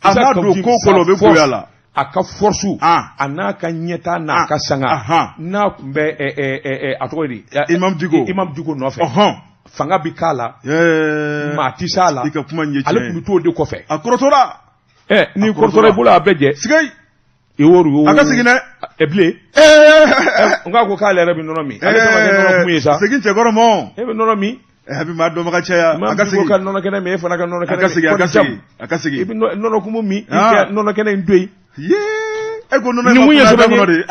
a ma don ko ko la o bɛ goya la a ka force a n'a ka ɲɛtaa n'a ka sanga n'a tun bɛ a tɔgɔ di Imam Diko Imam Diko nɔfɛ fanga bi k'a la maa ti s'a la i ka kuma in ye tiɲɛ ale tun bɛ t'o de kɔfɛ a kɔrɔtɔra n'i kɔrɔtɔra i bolo a bɛɛ jɛ sigayi i a ka segin dɛ ɛ bilen n k'a ko k'ale yɛrɛ bɛ nɔnɔ min ale tɛ kɛ nɔnɔ kumu ye sa segin cɛkɔrɔ mɔ e bɛ nɔnɔ min a bɛ maa dɔnbaga caya a ka segin ka nɔnɔ kɛnɛ min e fana ka nɔnɔ kɛnɛ a ka segin a ka segin a ka segin i bɛ nɔnɔ kumu min i ka nɔnɔ kɛnɛ in to yen e ko nɔnɔ in ma kunna kɔnɔ de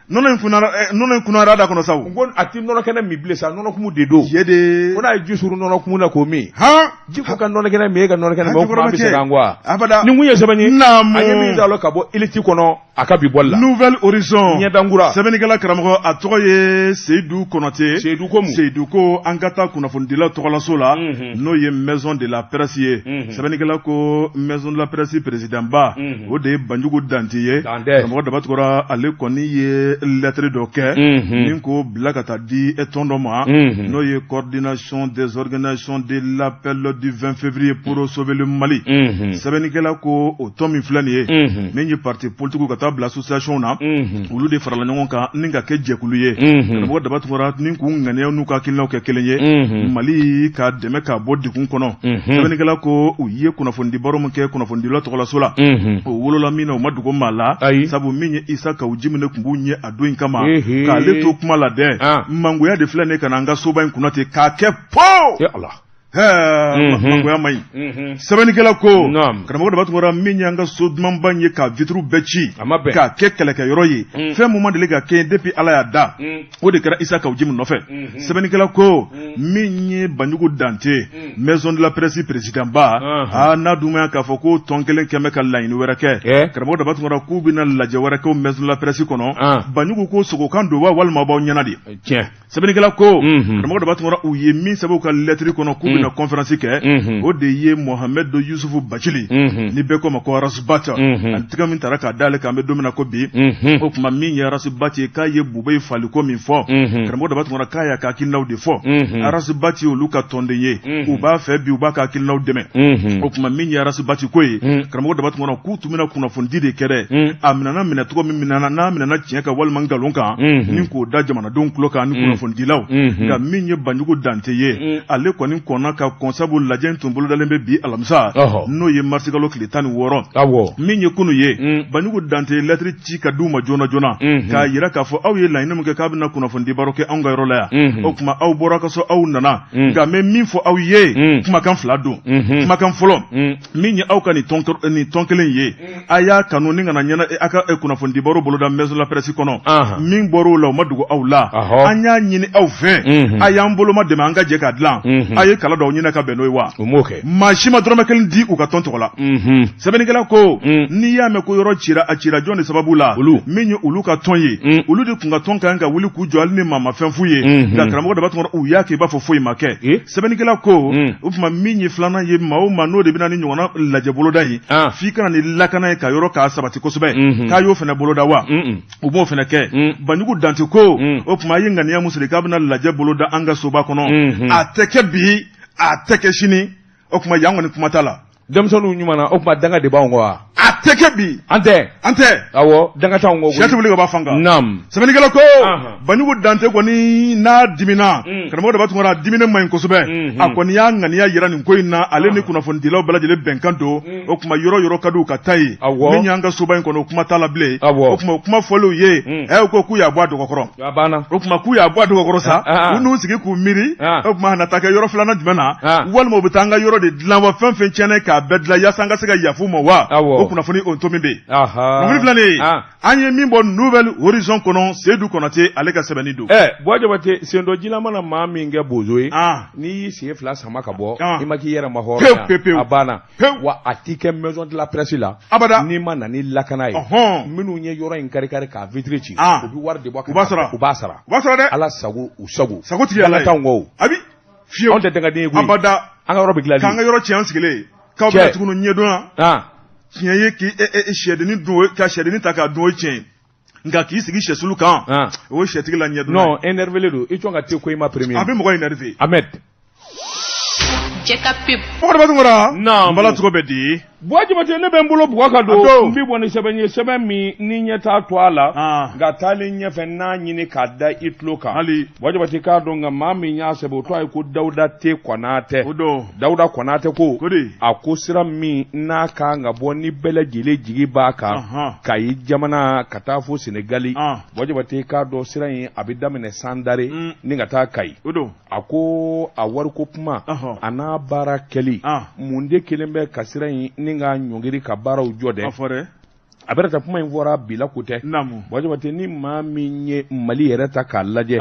nɔnɔ in kunnara nɔnɔ in kunnara da kɔnɔ sa o ko a ti nɔnɔ kɛnɛ min bilen sa nɔnɔ kumu de don ye de ko n'a ye ji suru nɔnɔ kumu na k'o min han Diko ka nɔnɔ kɛnɛ min e ka nɔnɔ kɛnɛ min o kuma an bɛ segin an kɔ wa abada nin kun ye sɛbɛn ye naamu an ye min d'a la ka bɔ élite kɔnɔ a ka bi bɔli la Nouvel Horizon ɲɛdankura sɛbɛnnikɛla karamɔgɔ a tɔgɔ ye Seyidu Kɔnɔte Seyidu ko mun Seyidu ko an ka taa kunnafonidilaw tɔgɔlaso la n'o ye Maison de la Presse ye sɛbɛnnikɛla ko Maison de la Presse président ba o de ye Banjugu Dante ye karamɔgɔ Daba Tunkara ale kɔni ye lettre dɔ kɛ min k'o bila ka taa di tɔn dɔ ma n'o ye coordination des organisations de l'appel du 20 février pour sauver le Mali sɛbɛnnikɛla ko o tɔn min filɛ nin ye min ye parti politique ka taa taa bila association na, olu de farala ɲɔgɔn kan ni ka kɛ jɛkulu ye. Karamɔgɔ Daba Tunkara, ni k'u ŋaniyaw n'u ka hakilinaw kɛ kelen ye, Mali ka dɛmɛ k'a bɔ degun kɔnɔ. Sɛbɛnnikɛla ko u ye kunnafonidi baro min kɛ kunnafonidila tɔgɔlaso la, o wolola min na, o ma dogo maa la, sabu min ye Isa Kawu Jim de tun b'u ɲɛ a don in kama, k'ale to kuma la dɛ. Mangoya de filɛ ne ka na an ka soba in kunna ten k'a kɛ po. Mangoya man ɲi. Sɛbɛnnikɛla ko, karamɔgɔ Daba Tunkara, min y'an ka so dumanba in ye ka vitre bɛɛ ci k'a kɛ kɛlɛkɛyɔrɔ ye, fɛn mun ma deli ka kɛ depuis Ala y'a da, o de kɛra Isa Kawu Jim nɔfɛ. Sɛbɛnnikɛla ko min ye Banjugu Dante, maison de la presse président ba, aa, n'a dun ma k'a fɔ ko tɔn kelen kɛmɛ ka laɲini wɛrɛ kɛ, karamɔgɔ Daba Tunkara, k'u bɛna lajɛ wɛrɛ kɛ maison de la presse kɔnɔ. Banjugu ko sogokan don wa walima b'aw ɲɛna de? Sɛbɛnnikɛla ko, karamɔgɔ Daba Tunkara, u ye min sɛbɛn u ka lɛtiri kɔnɔ k'u bɛna conférence kɛ, o de ye Mohamed Yusufu Bacili, ni bɛɛ ko ma ko Ras Bath, ani tigɛ min taara k'a d'ale kan, an bɛ don min na ko bi. O tuma min ye Ras Bath ye, k'a ye Bubɛyi faliko min fɔ, karamɔgɔ Daba Tunkara, k'a y'a ka hakilinaw de fɔ. Ras Bath ye olu ka tɔnden ye, u b'a fɛ bi u b'a ka hakilinaw dɛmɛ. O tuma min ye Ras Bath ko ye, karamɔgɔ Daba Tunkara, k'u tun bɛna kunnafonidi de kɛ dɛ, a minɛna minɛ cogo min minɛna n'a minɛna tiɲɛ kan walima nkalon kan, ni k'o da jamanadenw tulo kan ni kunnafonidilaw. Nka min ye Banjugu Dante ye, ale kɔni kɔnna ka kɔn, sabu lajɛ in tun bolodalen bɛ bi alamisa, n'o ye marisikalo tile 16. Min ye kunu ye, Banjugu Dante ye lɛtiri ci ka d'u ma joona joona k'a yira k'a fɔ aw ye laɲini min kɛ k'a bɛna kunnafonidi baro kɛ anw ka yɔrɔ la yan, o tuma aw bɔra ka so, aw nana, nka n bɛ min fɔ aw ye, kumakan fila don. Kumakan fɔlɔ, min ye aw ka nin tɔn kelen ye, a y'a kanu ni kana ɲɛna a ka kunnafonidi baro boloda maison de la presse kɔnɔ. Min bɔr'o la, o ma dogo aw la. An y'a ɲini aw fɛ, a y'an boloma dɛmɛ an ka jɛ k'a dilan. A ye kala dɔw ɲini ka bɛn n'o ye wa? Maa si ma dɔrɔmɛ kelen di u ka tɔn tɔgɔ la. Sɛbɛnnikɛla ko n'i y'a mɛn ko yɔrɔ cira, a cira jɔn de sababu la? Min ye olu ka tɔn ye, olu de tun ka tɔn kan ka wuli k'u jɔ hali ni maa ma fɛn f'u ye. Nka karamɔgɔ Daba Tunkara, u y'a kɛ i b'a fɔ foyi ma kɛ. Sɛbɛnnikɛla ko o tuma min ye filanan ye, maa o maa n'o de bɛna ni ɲɔgɔnna lajɛ boloda ye, f'i kana ni lakana ye ka yɔrɔ k'a sabati kosɛbɛ, k'a y'o fana boloda wa? U b'o fana kɛ. Banjugu Dante ko o tuma a ye ŋaniya mun siri k'a bɛna lajɛ boloda an ka soba kɔnɔ, a tɛ kɛ bi, a tɛ kɛ sini. O tuma yan kɔni kuma t'a la. Denmisɛnninw ɲuman na, o tuma danga de b'anw kɔ wa? A tɛ kɛ bi. An tɛ. An tɛ. Awɔ, danga t'anw kɔ. Sɛ tɛ wuli ka bɔ fan kan. Naam. Sɛbɛnnikɛla ko Banjugu Dante kɔni n'a dimina, karamɔgɔ Daba Tunkara, a diminen man ɲi kosɛbɛ. A kɔni y'a ŋaniya yira nin ko in na, ale ni kunnafonidilaw bɛɛ lajɛlen bɛnkan don. O tuma yɔrɔ yɔrɔ ka di u ka taa yen. Min y'an ka soba in kɔnɔ, o kuma t'a la bilen. O tuma o kuma fɔlenw ye, ɛ, ko k'u y'a bɔ a dɔgɔkɔrɔ. O tuma k'u y'a bɔ a dɔgɔkɔrɔ sa, u n'u sigi k'u miiri. O tuma a na taa kɛ yɔrɔ filanan jumɛn na? Walima u bɛ taa an ka yɔrɔ de dilan wa? Fɛn fɛn tiɲɛna, k'a bɛɛ dilan yaasa an ka se ka yafu ma wa? O kunnafoni o tomi bɛ yen. Kunnafoni filɛ nin ye, an ye min bɔ Nouvel Horizon kɔnɔ, Seyidu Konate ale ka sɛbɛnni don. Ɛ, Buwa Jabate, sendɔ jilama na maa min kɛ bozo ye, n'i y'i sen fila sama ka bɔ, i ma k'i yɛrɛ ma hɔrɔn ye, a banna. Wa a t'i kɛ maison de la presse la abada n'i ma na ni lakana ye. Minnu ye yɔrɔ in kari kari k'a vitre ci, u bɛ wari de bɔ. U b'a sara. U b'a sara. U b'a sara dɛ. Ala sago u sago. Sago tigi Ala ye. T'anw kɔ o. Abi fiyewu. Anw tɛ dangaden ye koyi. Abada. An ka yɔrɔ bɛ dilan. K'an ka yɔrɔ ci an sigilen ye k'aw bɛna tuguni ɲɛdɔn. Tiɲɛ ye k'i sɛdennin dun, ka sɛdennin ta k'a dun, o ye tiɲɛ ye, nka k'i sigi sɛsulu kan, o ye sɛtigi la ɲɛdɔn. Non, énervé don, i jɔn ka te ko i ma premier. A bɛ mɔgɔ énervé. Ahmed. Jɛ ka pub. Mɔgɔ Daba Tunkara. Naam. N bala cogo bɛ di? Buwa Jabate, ne bɛ n bolo bugɔ ka don, n bɛ bɔ ni sɛbɛn ye, sɛbɛn min ni ɲɛ t'a to a la, nka taalen ɲɛfɛ n'a ɲini k'a da i tulo kan. Hali. Buwa Jabate, k'a dɔn nka maa min y'a sɛbɛn, o tɔgɔ ye ko Dawuda T Kɔnatɛ. O don. Dawuda Kɔnatɛ ko. Ko di? A ko sira min n'a kan ka bɔ ni bɛɛ lajɛlen jigi b'a kan, Kayi jamana ka taa fo Senegali. Buwa Jabate, k'a dɔn sira in a bɛ daminɛ Sandare ni ka taa Kayi. O don. A ko a wariko kuma a n'a baara kɛli, mun de kelen bɛ ka sira in ni ka ɲɔngiri ka baaraw jɔ dɛ? A bɛ ta kuma in fɔra bi la ko tɛ. Buwa Jabate, ni maa min ye Mali yɛrɛ ta k'a lajɛ,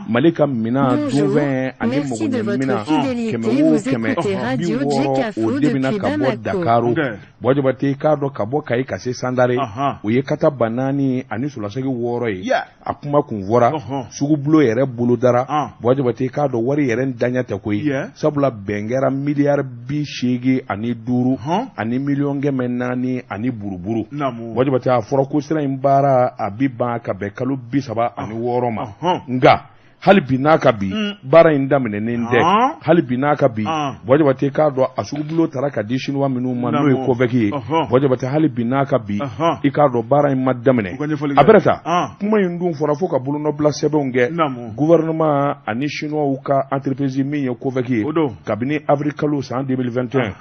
Mali ka minɛn dunfɛn ani magoɲɛminɛn 100 160, o de bɛna ka bɔ Dakaro. Buwa Jabate, k'a dɔn ka bɔ Kayi ka se Sandare, o ye kata 4000 ani solasegi 6 ye. A kuma kun fɔra, sugubulo yɛrɛ bolodara. Buwa Jabate, k'a dɔn wari yɛrɛ daɲɛ tɛ koyi, sabula bɛn kɛra miliyari 85 ani miliyɔn 400 ani buruburu. Buwa Jabate, a fɔra ko sira in baara a bi ban ka bɛn kalo 36 ma, nka Hali bi n'a ka bi baara in daminɛnen tɛ. Hali bi n'a ka bi, Buwa Jabate, k'a dɔn a sugubulon taara ka di Chinois minnu ma, n'o ye COVEC ye, Buwa Jabate, hali bi n'a ka bi, i k'a dɔn baara in ma daminɛ. A bɛrɛ ta kuma in dun fɔra fo ka bolonɔbila sɛbɛnw kɛ gouvernement ani Chinois ka entreprise min ye COVEC ye kabini avril kalo san 2021.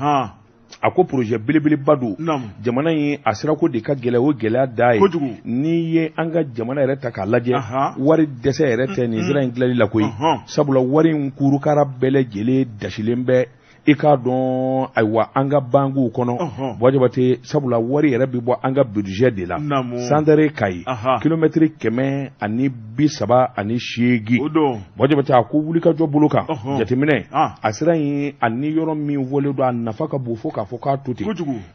A ko projet belebeleba don jamana in a sirako de ka gɛlɛ, o gɛlɛya da ye. N'i ye an ka jamana yɛrɛ ta k'a lajɛ, wari dɛsɛ yɛrɛ tɛ nin sira in dilanli la koyi, sabula wari in kurukara bɛɛ lajɛlen dasilen bɛ, i k'a dɔn, ayiwa, an ka bankiw kɔnɔ, Buwa Jabate, sabula wari yɛrɛ bɛ bɔ an ka budget de la. Sandare Kayi, kilomɛtiri 138, Buwa Jabate, a ko wulikajɔ bolo kan jateminɛ a sira in ani yɔrɔ min fɔlen don, a nafa ka bon fo k'a fɔ k'a to ten.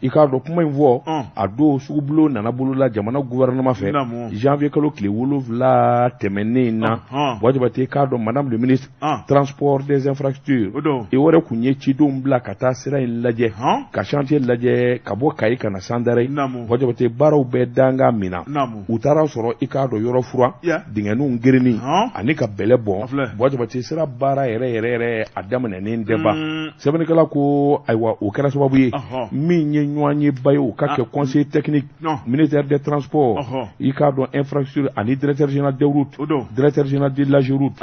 I k'a dɔn kuma in fɔ a don, sugubulon nana bolola jamana gouvernement fɛ janvier kalo tile 7 tɛmɛnen in na. Buwa Jabate, k'a dɔn madame le ministre transport des infrastructures i yɛrɛ kun ye cidenw bila ka taa sira in lajɛ, ka chantier lajɛ ka bɔ Kayi ka na Sandare. Buwa Jabate, baaraw bɛ dankan min na, u taara sɔrɔ, i k'a dɔn, yɔrɔ furan, dingɛninw gerenni ani ka bɛlɛ bɔn. Buwa Jabate, sira baara yɛrɛ yɛrɛ yɛrɛ a daminɛnen tɛ ban. Sɛbɛnnikɛla ko ayiwa, o kɛra sababu ye min ye ɲɔgɔn ye ba ye, o ka kɛ conseil technique ministère des transports, i k'a dɔn, infrastructure ani directeur général des routes, directeur général de l'AGEROUTE,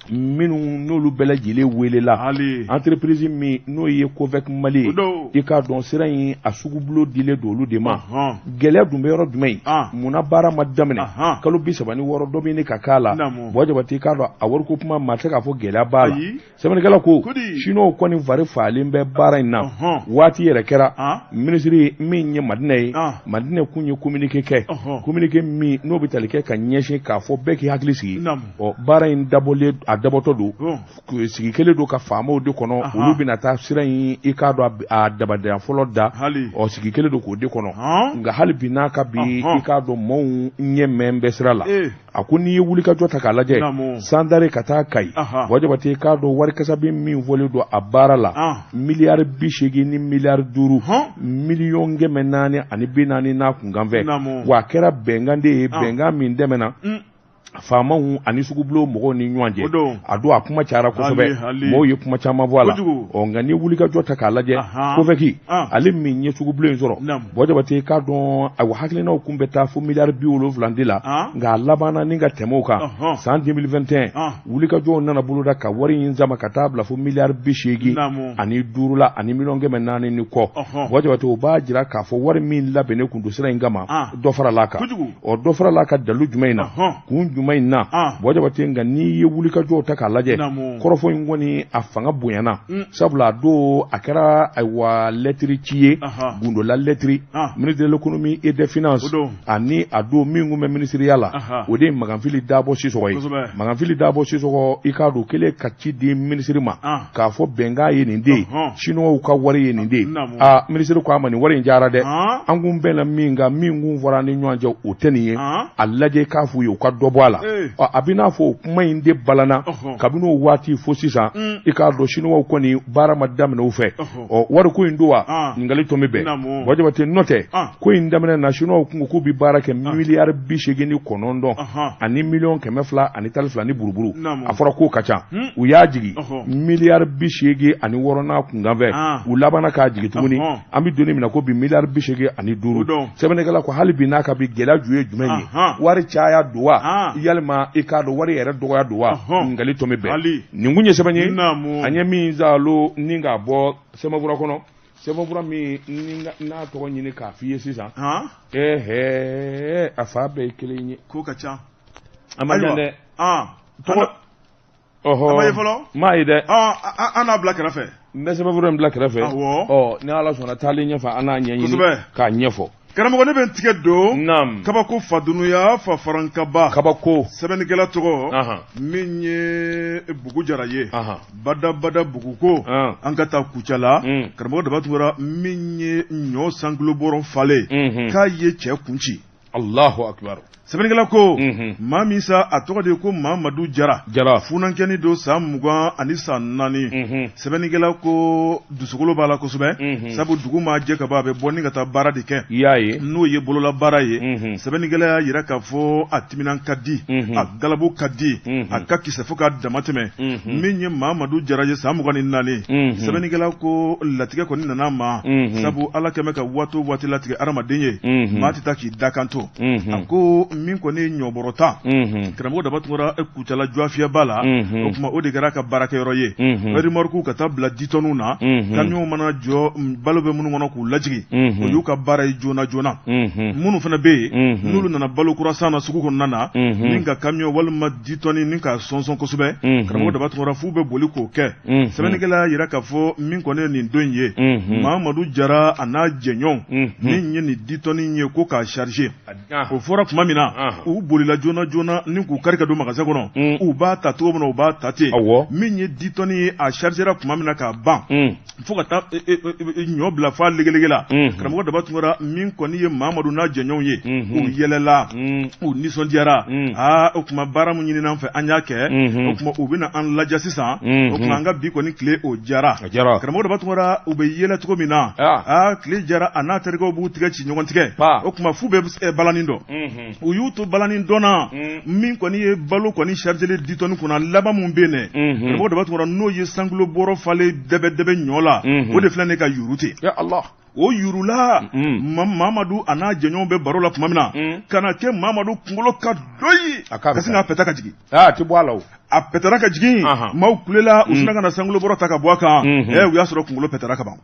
minnu n'olu bɛɛ lajɛlen welela, entreprise min n'o ye COVEC Mali ye, i k'a dɔn sira in a sugubulon dilen don olu de ma. Gɛlɛya dun bɛ yɔrɔ jumɛn ye? Munna baara ma daminɛ? Kalo 36 dɔ bɛ ɲini ka k'a la. Buwa Jabate, i k'a dɔn a wariko kuma, maa tɛ se k'a fɔ gɛlɛya b'a la. Sɛbɛnnikɛla ko Chinois kɔni fari faalen bɛ baara in na. Waati yɛrɛ kɛra, minisiri min ye Madinɛ ye, Madinɛ kun ye communiqué kɛ, communiqué min n'o bɛ tali kɛ ka ɲɛsin k'a fɔ bɛɛ k'i hakili sigi. Ɔ, baara in dabɔlen, a dabɔtɔ don, sigi kelen don ka faamaw de kɔnɔ, olu bɛna taa sira in, i k'a dɔn, a dabadenya fɔlɔ da. Ɔ, sigi kelen don k'o de kɔnɔ. Nka hali bi n'a ka bi, i k'a dɔn maaw ɲɛ mɛn bɛ sira la. A ko n'i ye wulikajɔ ta k'a lajɛ, Sandare ka taa Kayi, Buwa Jabate, i k'a dɔn wari kasabi min fɔlen don a baara la, miliyari 80 ni miliyari 5 miliyɔn 440 n'a kunkanfɛ. Wa a kɛra bɛnkan de ye, bɛnkan min tɛmɛna faamaw ani sugubulon mɔgɔw ni ɲɔgɔn cɛ. A don a kuma cayara kosɛbɛ, mɔgɔw ye kuma caman fɔ a la. Ɔ, nka ni wulikajɔ ta k'a lajɛ, COVEC ale min ye sugubulon in sɔrɔ, Buwa Jabate, i k'a dɔn, ayiwa, hakilinaw kun bɛ taa fo miliyari 70 de la, nka a labanna ni ka tɛmɛ o kan. San 2021, wulikajɔw nana boloda ka wari in sama ka taa bila fo miliyari 85 la ani miliyɔn 400 ni kɔ. Buwa Jabate, o b'a jira k'a fɔ wari min labɛnnen kun don sira in kama, dɔ farala a kan. Ɔ, dɔ farala a kan dalu jumɛn in na, kun jumɛn in na? Buwa Jabate, nka n'i ye wulikajɔw ta k'a lajɛ, kɔrɔfɔ in kɔni a fanga bonyana, sabula a don a kɛra, ayiwa, lɛtiri ci ye, gundola lɛtiri, ministre de l'économie et des finances ani a don min kun bɛ minisiriya la, o de ye Maganfili Dabɔ Sisɔgɔ ye. Maganfili Dabɔ Sisɔgɔ, i k'a dɔn, kelen ka ci di minisiri ma k'a fɔ bɛnkan ye nin de ye, Chinois ka wari ye nin de ye. Aa, minisiri ko a ma nin wari in cayara dɛ, an kun bɛnna min kan, min kun fɔra an ni ɲɔgɔn cɛ, o tɛ nin ye, a lajɛ k'a f'u ye u ka dɔ bɔ a la. Ɔ, a bɛ n'a fɔ o kuma in de balana kabini o waati fo sisan. I k'a dɔn Chinois kɔni baara ma daminɛ u fɛ. Ɔ, wariko in don wa? Ɲininkali tɔ bɛ bɛn, Buwa Jabate, n'o tɛ ko in daminɛ na, Chinois kun ko k'u bɛ baara kɛ miliyari 89 ani miliyɔn 212 ni buruburu. A fɔra k'o ka ca, u y'a jigin miliyari 86 n'a kunkanfɛ. U labanna k'a jigin tuguni, an bɛ don min na ko bi, miliyari 85. Sɛbɛnnikɛla ko hali bi n'a ka bi, gɛlɛya ju ye jumɛn ye? Wari caya don wa, yalima i k'a dɔn wari yɛrɛ dɔgɔya don wa? Ɲininkali tɔ bɛ bɛn. Nin kun ye sɛbɛn ye an ye min zalo ni k'a bɔ sɛbɛnfura kɔnɔ, sɛbɛnfura min n'a tɔgɔ ɲini k'a f'i ye sisan. Ɛɛ, a fa bɛɛ ye kelen ye. Ko ka ca. A ma jan dɛ. Tɔgɔ ɔhɔ, a ma ye fɔlɔ. N m'a ye dɛ. An n'a bila kɛrɛfɛ. N bɛ sɛbɛnfura in bila kɛrɛfɛ. Ɔ, ni Ala sɔnna, taalen ɲɛfɛ, an n'a ɲɛɲini k'a ɲɛfɔ. Karamɔgɔ, ne bɛ n tigɛ don kabako fadunuya fa farankaba. Kabako. Sɛbɛnnikɛla tɔgɔ min ye Bugu Jara ye, badabada Bugu ko an ka taa Kucala. Karamɔgɔ Daba Tunkara, min ye ɲɔ sankilo bɔrɔ falen k'a ye cɛ kun ci. Allahu akbar. Sɛbɛnnikɛla ko maa min sa a tɔgɔ de ye ko Mamadu Jara Jara funankɛnin don san 24, sɛbɛnnikɛla ko dusukolo b'a la kosɛbɛ sabu dugu maa jɛ ka ban a bɛ bɔ ni ka taa baara de kɛ i y'a ye n'o ye bololabaara ye. Sɛbɛnnikɛla y'a jira k'a fɔ a timinan ka di, a galabu ka di, a ka kisɛ fo k'a dama tɛmɛ. Min ye Mamadu Jara ye san 24, sɛbɛnnikɛla ko latigɛ kɔni nana a ma sabu Ala kɛmɛ ka waati o waati latigɛ hadamaden ye maa tɛ taa k'i dakan to. A ko min kɔni ye ɲɔbɔrɔ ta, karamɔgɔ Daba Tunkara, Kucala Jɔfiyɛba la, o tuma o de kɛra a ka baarakɛyɔrɔ ye, remorque ka taa bila ditɔniw na, kamiyɔnw mana jɔ balo bɛ minnu kɔnɔ k'u lajigin, o y'u ka baara ye joona joona. Minnu fana bɛ yen n'olu nana balo kura san na sugu kɔnɔna na, ni ka kamiyɔn walima ditɔni ni ka sɔnsɔn kosɛbɛ, karamɔgɔ Daba Tunkara, f'u bɛ boli k'o kɛ. Sɛbɛnnikɛla y'a jira k'a fɔ min kɔni ye nin don in ye, Mamadu Jara a n'a jɛɲɔgɔnw min ye nin ditɔni ye ko k'a charger, o fɔra tuma min na, u bolila joona joona ni k'u kari ka don magasin kɔnɔ. U b'a ta cogo min na, u b'a ta ten. Min ye ditɔni ye, a chargera tuma min na k'a ban fo ka taa ɲɔ bila f'a legelege la, karamɔgɔ Daba Tunkara, min kɔni ye Mamadu n'a jɛɲɔgɔnw ye, u yɛlɛla, u nisɔndiyara. Aa, o tuma baara min ɲinina an fɛ, an y'a kɛ, o tuma u bɛna an lajɛ sisan. O tuma an ka bi kɔni tile o jara. Karamɔgɔ Daba Tunkara, u bɛ yɛlɛ cogo min na, aa, tile jara a n'a terikɛw b'u tigɛ ci ɲɔgɔn tigɛ. O tuma f'u bɛ balani dɔn. U y'u to balani dɔn na, min kɔni ye balo kɔni chargelen ditɔni kunna laban min bɛ yen dɛ, karamɔgɔ Daba Tunkara, n'o ye sankilo bɔrɔ falen dɛbɛ dɛbɛ ɲɔ la, o de filɛ nin ka yuru ten. O yurula, Mamadu a n'a jɛɲɔgɔnw bɛ baro la tuma min na, ka na kɛ Mamadu kunkolo ka doyi ka sin k'a pɛtɛ ka jigin. A tɛ bɔ a la o. A pɛtɛra ka jigin, maaw kulela, u sinna ka na sankilo bɔrɔ ta ka bɔ a kan. U y'a sɔrɔ kunkolo pɛtɛra ka ban.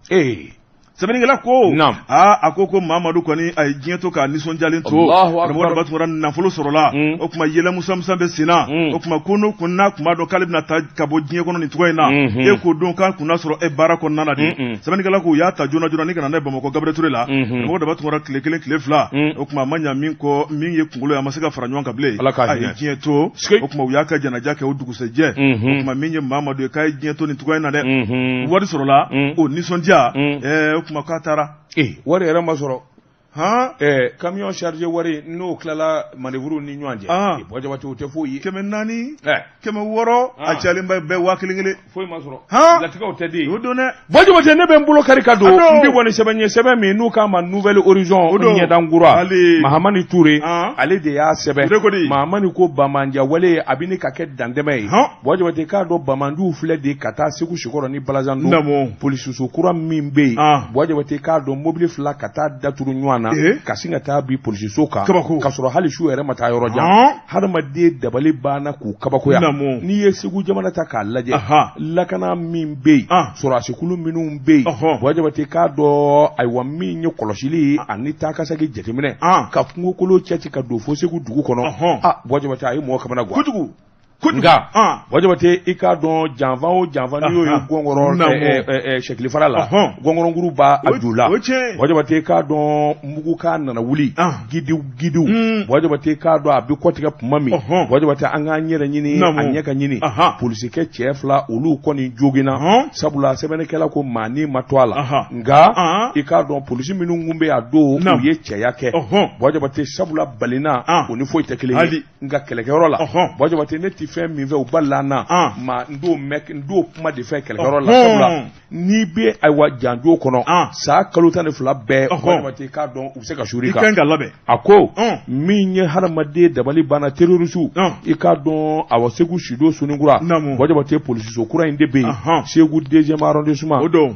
Sɛbɛnnikɛla ko aa, a ko ko Mamadu kɔni a ye diɲɛ to k'a nisɔndiyalen to. Karamɔgɔ Daba Tunkara, nafolo sɔrɔla, o tuma yɛlɛ musamusa bɛ sen na. O tuma ko n'o kun n'a tun b'a dɔn k'ale bɛna taa ka bɔ diɲɛ kɔnɔ nin cogo in na, e k'o don k'a kun n'a sɔrɔ e baara kɔnɔna na de. Sɛbɛnnikɛla ko u y'a ta joona joona ni ka na n'a ye Bamakɔ Gabriel Touré la. Karamɔgɔ Daba Tunkara, tile kelen tile fila, o tuma a ma ɲa min kɔ, min ye kunkolo ye, a ma se ka fara ɲɔgɔn kan bilen, a ye diɲɛ to. O tuma u y'a ka janaja kɛ o dugusɛjɛ. O tuma min ye Mamadu ye, k'a ye diɲɛ to nin cogoya in na dɛ, wari sɔrɔla, o nisɔndiya, o tuma k'a taara. Wari yɛrɛ ma sɔrɔ. Camion chargé wari, n'o tilala manœuvre ni ɲɔgɔn cɛ, Buwa Jabate, o tɛ foyi ye. 400, 600, a cayalenba bɛɛ 1000 kelen. Foyi ma sɔrɔ, latigɛw tɛ den. O don dɛ. Buwa Jabate, ne bɛ n bolo kari ka don, n bɛ bɔ ni sɛbɛn ye, sɛbɛn min n'u k'a ma Nouvel Horizon, ɲɛdankura, Mahamani Ture, ale de y'a sɛbɛn. Mahamani ko banbanja wale a bɛ ni ka kɛ dantɛmɛ ye. Buwa Jabate, k'a dɔn banbanjiw filɛ de ka taa Segu Sikɔrɔ ni Balazan, polisiso kura min bɛ yen. Buwa Jabate, k'a dɔn mobili fila ka taa daturu ɲɔgɔn na ka sin ka taa bin polisiso kan, ka sɔrɔ hali su yɛrɛ ma taa yɔrɔ jan. Hadamaden dabali banna k'u kabakoya. N'i ye Segu jamana ta k'a lajɛ, lakana min bɛ yen, sɔrɔdasikulu minnu bɛ yen, Buwa Jabate, k'a dɔn ayiwa min ye kɔlɔsili ani taakasegin jateminɛ ka kungokolo cɛci ka don fo Segu dugu kɔnɔ, a Buwa Jabate, a ye mɔgɔ kamana gan kojugu. Nka Buwa Jabate, i k'a dɔn janfa o janfa, n'i y'o ye gɔngɔrɔ sɛkilifara la, gɔngɔrɔnkuru b'a a ju la. Buwa Jabate, i k'a dɔn mugukan nana wuli gidiw gidiw. Buwa Jabate, k'a dɔn a bɛ kɔtigɛ tuma min, Buwa Jabate, an k'an yɛrɛ ɲini, a ɲɛ ka ɲini, polisikɛ cɛ fila olu kɔni joginna, sabula sɛbɛnnikɛla ko maa ni ma to a la. Nka i k'a dɔn polisi minnu kun bɛ a don, u ye cɛya kɛ, Buwa Jabate, sabula balina o ni foyi tɛ kelen ye. Nka kɛlɛkɛyɔrɔ la, Buwa Jabate, ne tɛ fɛn min fɛ u balila an na, ma n t'o mɛn, n t'o kuma de fɛ kɛlɛkɛyɔrɔ la, sabula n'i bɛ ayiwa janjo kɔnɔ san kalo 12 bɛɛ, Buwa Jabate, k'a dɔn u bɛ se ka suur'i kan. I kan ka labɛn. A ko min ye hadamaden dabali banna, terroriste, i k'a dɔn awa Segu Sido Soninkura, Buwa Jabate, polisiso kura in de bɛ yen Segu deuxième arrondissement. O don.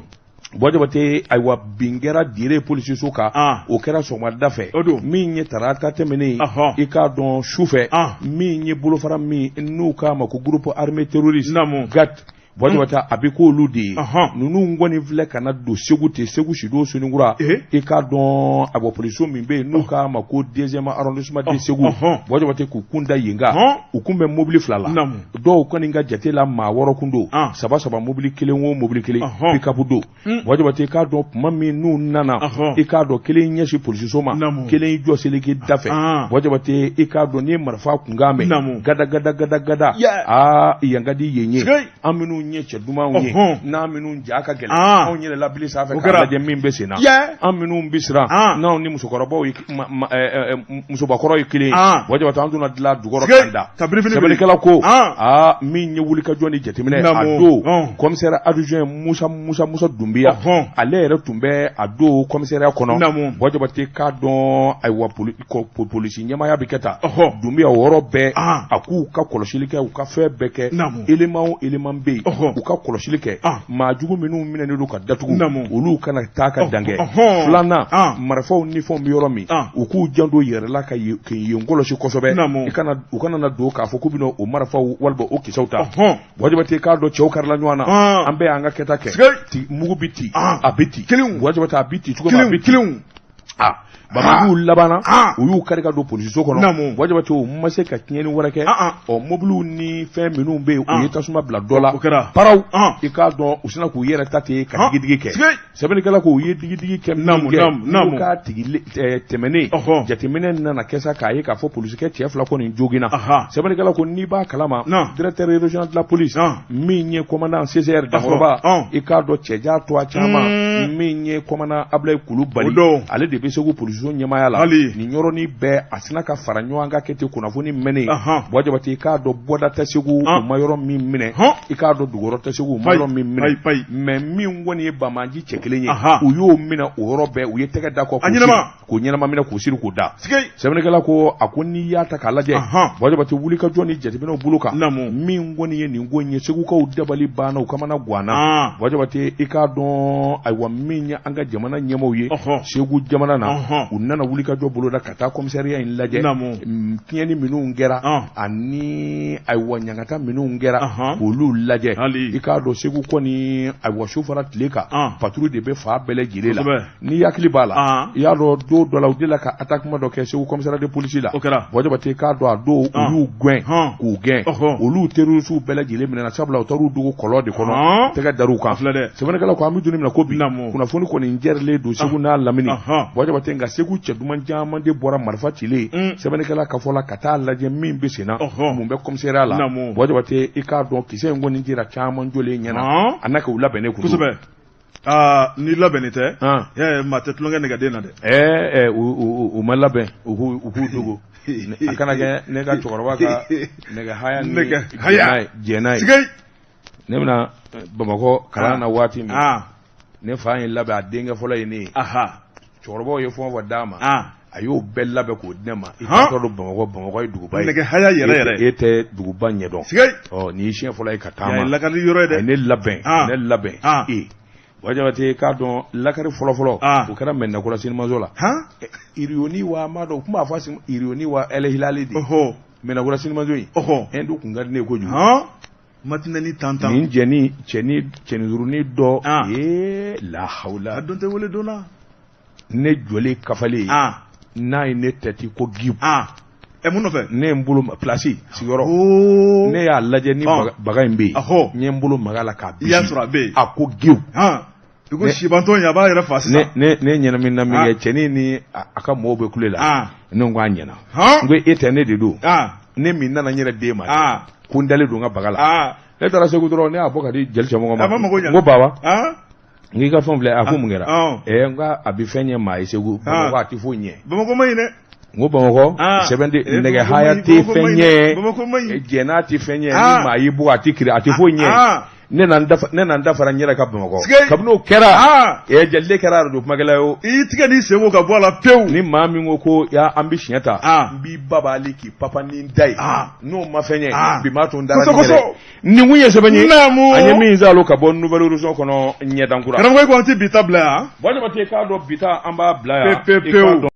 Buwa Jabate, ayiwa bin kɛra Dire polisiso kan, o kɛra sɔgɔmada fɛ min ye tarata tɛmɛnen, i k'a dɔn su fɛ, min ye bolofara min n'u k'a ma ko groupe armé terroriste GAT, Buwa Jabate, a bɛ k'olu de ye. Ninnu kɔni filɛ ka na don Segu ten, Segu Sido Soninkura, i k'a dɔn a bɔ polisiso min bɛ yen n'u k'a ma ko deuxième arrondissement de Segu, Buwa Jabate, k'u kun da yen kan, u kun bɛ mobili fila la. Dɔw kɔni ka jate la, maa wɔɔrɔ kun don, saba saba, mobili kelen o mobili kelen, pick-up don. Buwa Jabate, k'a dɔn tuma min n'u nana, i k'a dɔn kelen ɲɛsin polisiso ma, kelen y'i jɔ seleke da fɛ. Buwa Jabate, i k'a dɔn n'i ye marifa kunkan mɛn gada gada gada gada, aa yan ka di yen ye. An minnu minnu ye cɛ dumanw ye n'a minnu ja ka gɛlɛn anw yɛlɛla bili sanfɛ k'a lajɛ min bɛ sen na an minnu bɛ siran n'anw ni musokɔrɔbaw ye musobakɔrɔ ye kelen ye Buwa Jabate an donna dilan jukɔrɔ k'an da sɛbɛnnikɛla ko aa min ye wulikajɔ ni jateminɛ a don commissaire adjoint Musa Musa Musa Dunbiya ale yɛrɛ tun bɛ a don commissariat kɔnɔ Buwa Jabate k'a dɔn ayiwa polisi ɲɛmaaya bɛ kɛ tan Dunbiya o yɔrɔ bɛɛ a k'u ka kɔlɔsili kɛ u ka fɛn bɛɛ kɛ élément o élément bɛ yen u ka kɔlɔsili kɛ maa jugu minnu minɛnen don ka datugu olu kana taa ka dan kɛ filanan marifaw ni fɛnw bɛ yɔrɔ min u k'u janto yɛrɛ la ka yen kɔlɔsi kosɛbɛ u kana na don k'a fɔ k'u bɛna o marifaw walima o kisɛw ta Buwa Jabate k'a dɔn cɛw karila ɲɔgɔn na an bɛɛ y'an ka kɛta kɛ mugu bɛ ci a bɛ ci Buwa Jabate a bɛ ci cogo min a bɛ ci banbaanciw labanna u y'u kari ka don polisiso kɔnɔ Buwa Jabate u ma se ka tiɲɛni wɛrɛ kɛ ɔ mobiliw ni fɛn minnu bɛ yen u ye tasuma bila dɔ la paraw i k'a dɔn u sinna k'u yɛrɛ ta ten ka digidigi kɛ sɛbɛnnikɛla ko u ye digidigi kɛ min kɛ k'a tigi tɛmɛnen jateminɛ nana kɛ sa k'a ye k'a fɔ polisikɛ cɛ fila kɔni joginna sɛbɛnnikɛla ko n'i b'a kalama directeur régional de la police min ye commandant CCR Dankɔrɔba i k'a dɔn cɛja to a caman min ye commandant Abulayi Kulubali ale de bɛ Segu polisiso ɲɛmaaya la nin yɔrɔnin bɛɛ a sinna ka fara ɲɔgɔn kan kɛ ten kunnafoni mɛnnen Buwa Jabate i k'a dɔn bɔda tɛ Segu u ma yɔrɔ min minɛ i k'a dɔn duguyɔrɔ tɛ Segu u ma yɔrɔ min minɛ mais min kɔni ye banbaanci cɛ kelen ye u y'o minɛ o yɔrɔ bɛɛ u ye tɛgɛ da kɔ k'o ɲɛnama minɛ k'o siri k'o da sɛbɛnnikɛla ko a ko n'i y'a ta k'a lajɛ Buwa Jabate wulikajɔ ni jateminɛw bolo kan min kɔni ye nin ko in ye segukaw dabali banna u kamana ganna Buwa Jabate i k'a dɔn ayiwa min ye an ka jamana ɲɛmaaw ye segu jamana na u nana wulikajɔ boloda ka taa commissariat in lajɛ tiɲɛni minnu kɛra ani ayiwa ɲangata minnu kɛra k'olu lajɛ i k'a dɔn segu kɔni ayiwa su fara tile kan patrouille de bɛ fan bɛɛ lajɛlen la n'i hakili b'a la i y'a dɔn don dɔ la u delila ka attaquement dɔ kɛ Segu commissariat de police la o kɛra Buwa Jabate k'a dɔn a don u y'u gɛn k'u gɛn olu terroriste bɛɛ lajɛlen minɛna sabula u taar'u dogo kɔlɔn de kɔnɔ tɛgɛ dar'u kan sɛbɛnnikɛla ko an bɛ don min na ko bi kunnafoni kɔni jɛrilen don Segu n'a lamini Buwa Jabate nka Segu cɛ duman caman de bɔra marifa cilen sɛbɛnnikɛla ka fɔ la ka taa lajɛ min bɛ sen na mun bɛ commissariat la Buwa Jabate i k'a dɔn kisɛ in kɔni jira caman jɔlen ɲɛna a n'a kɛ u labɛnnen kun kosɛbɛ. Aa n'i labɛnnen tɛ maa tɛ tulonkɛ nɛgɛden na dɛ ɛɛ u ma labɛn u k'u dogo a kana kɛ ne ka cɛkɔrɔba ka nɛgɛ haya ni jɛnna ye ne bɛ na Bamakɔ kalan na waati min ne fa ye n labɛn a denkɛ fɔlɔ ye ne ye cɛkɔrɔbaw ye fɛn o fɛn d'a ma a y'o bɛɛ labɛn k'o di ne ma i taatɔ don Bamakɔ Bamakɔ ye duguba ye nɛgɛ haya yɛrɛ yɛrɛ e tɛ duguba ɲɛdɔn ɔ nin y'i siɲɛ fɔlɔ ye ka taama lakari yɔrɔ ye dɛ ne labɛn ne labɛn e Buwa Jabate k'a dɔn lakari fɔlɔ fɔlɔ o kɛra Mɛdinakura sinimaso la Iriyoni wa m'a dɔn u tun b'a fɔ Iriyoni wa Ɛl Hilali de Mɛdinakura sinimaso in Ɛndu tun ka di ne ye kojugu matinɛni tan tan nin jɛni cɛni cɛninsurunin dɔ ee lahawula a don tɛ wele don na ne jɔlen kafalen n'a ye ne tɛti ko giw ɛ mun nɔfɛ ne ye n bolo pilasi sigiyɔrɔ ne y'a lajɛ ni baga in bɛ yen n ye n bolo maga la k'a bisi i y'a sɔrɔ a bɛ yen a ko giw i ko sibantɔ in a b'a yɛrɛ fa sisan ne ɲɛnaminina min kɛ cɛnin ni a ka mɔgɔw bɛ kule la ne ko a ɲɛna n ko e tɛ ne de don ne min nana n yɛrɛ d'e ma ko n dalen don n ka baga la ne taara segu dɔrɔn ne y'a bɔ ka di jeli cɛmɔgɔ ma n ko baba n k'i ka fɛn filɛ a ko mun kɛra ɛɛ n ko a bɛ fɛn ɲɛ maa ye segu bamakɔ a tɛ foyi ɲɛ bamakɔ man ɲi dɛ n ko bamakɔ sɛbɛn tɛ nɛgɛ haya tɛ fɛn ɲɛ jɛn'a tɛ fɛn ɲɛ ni maa y'i bugɔ a tɛ kiri a tɛ foyi ɲɛ ne na n da fara n yɛrɛ kan bamakɔ kabini o kɛra ɛɛ jaliden kɛra arajo kumakɛla ye o i y'i tigɛ n'i sen ko ka bɔ a la pewu ni maa min ko ko ya an bɛ siɲɛ ta n b'i babali k'i papa ni da ye n'o ma fɛn ɲɛ bi m'a to n dara n yɛrɛ nin kun ye sɛbɛn ye an ye min zalo ka bɔ Nouvel Horizon kɔnɔ ɲɛdankura karamɔgɔ ko an tɛ bi ta bila yan Buwa Jabate k'a dɔn bi ta an b'a bila yan pewu pewu.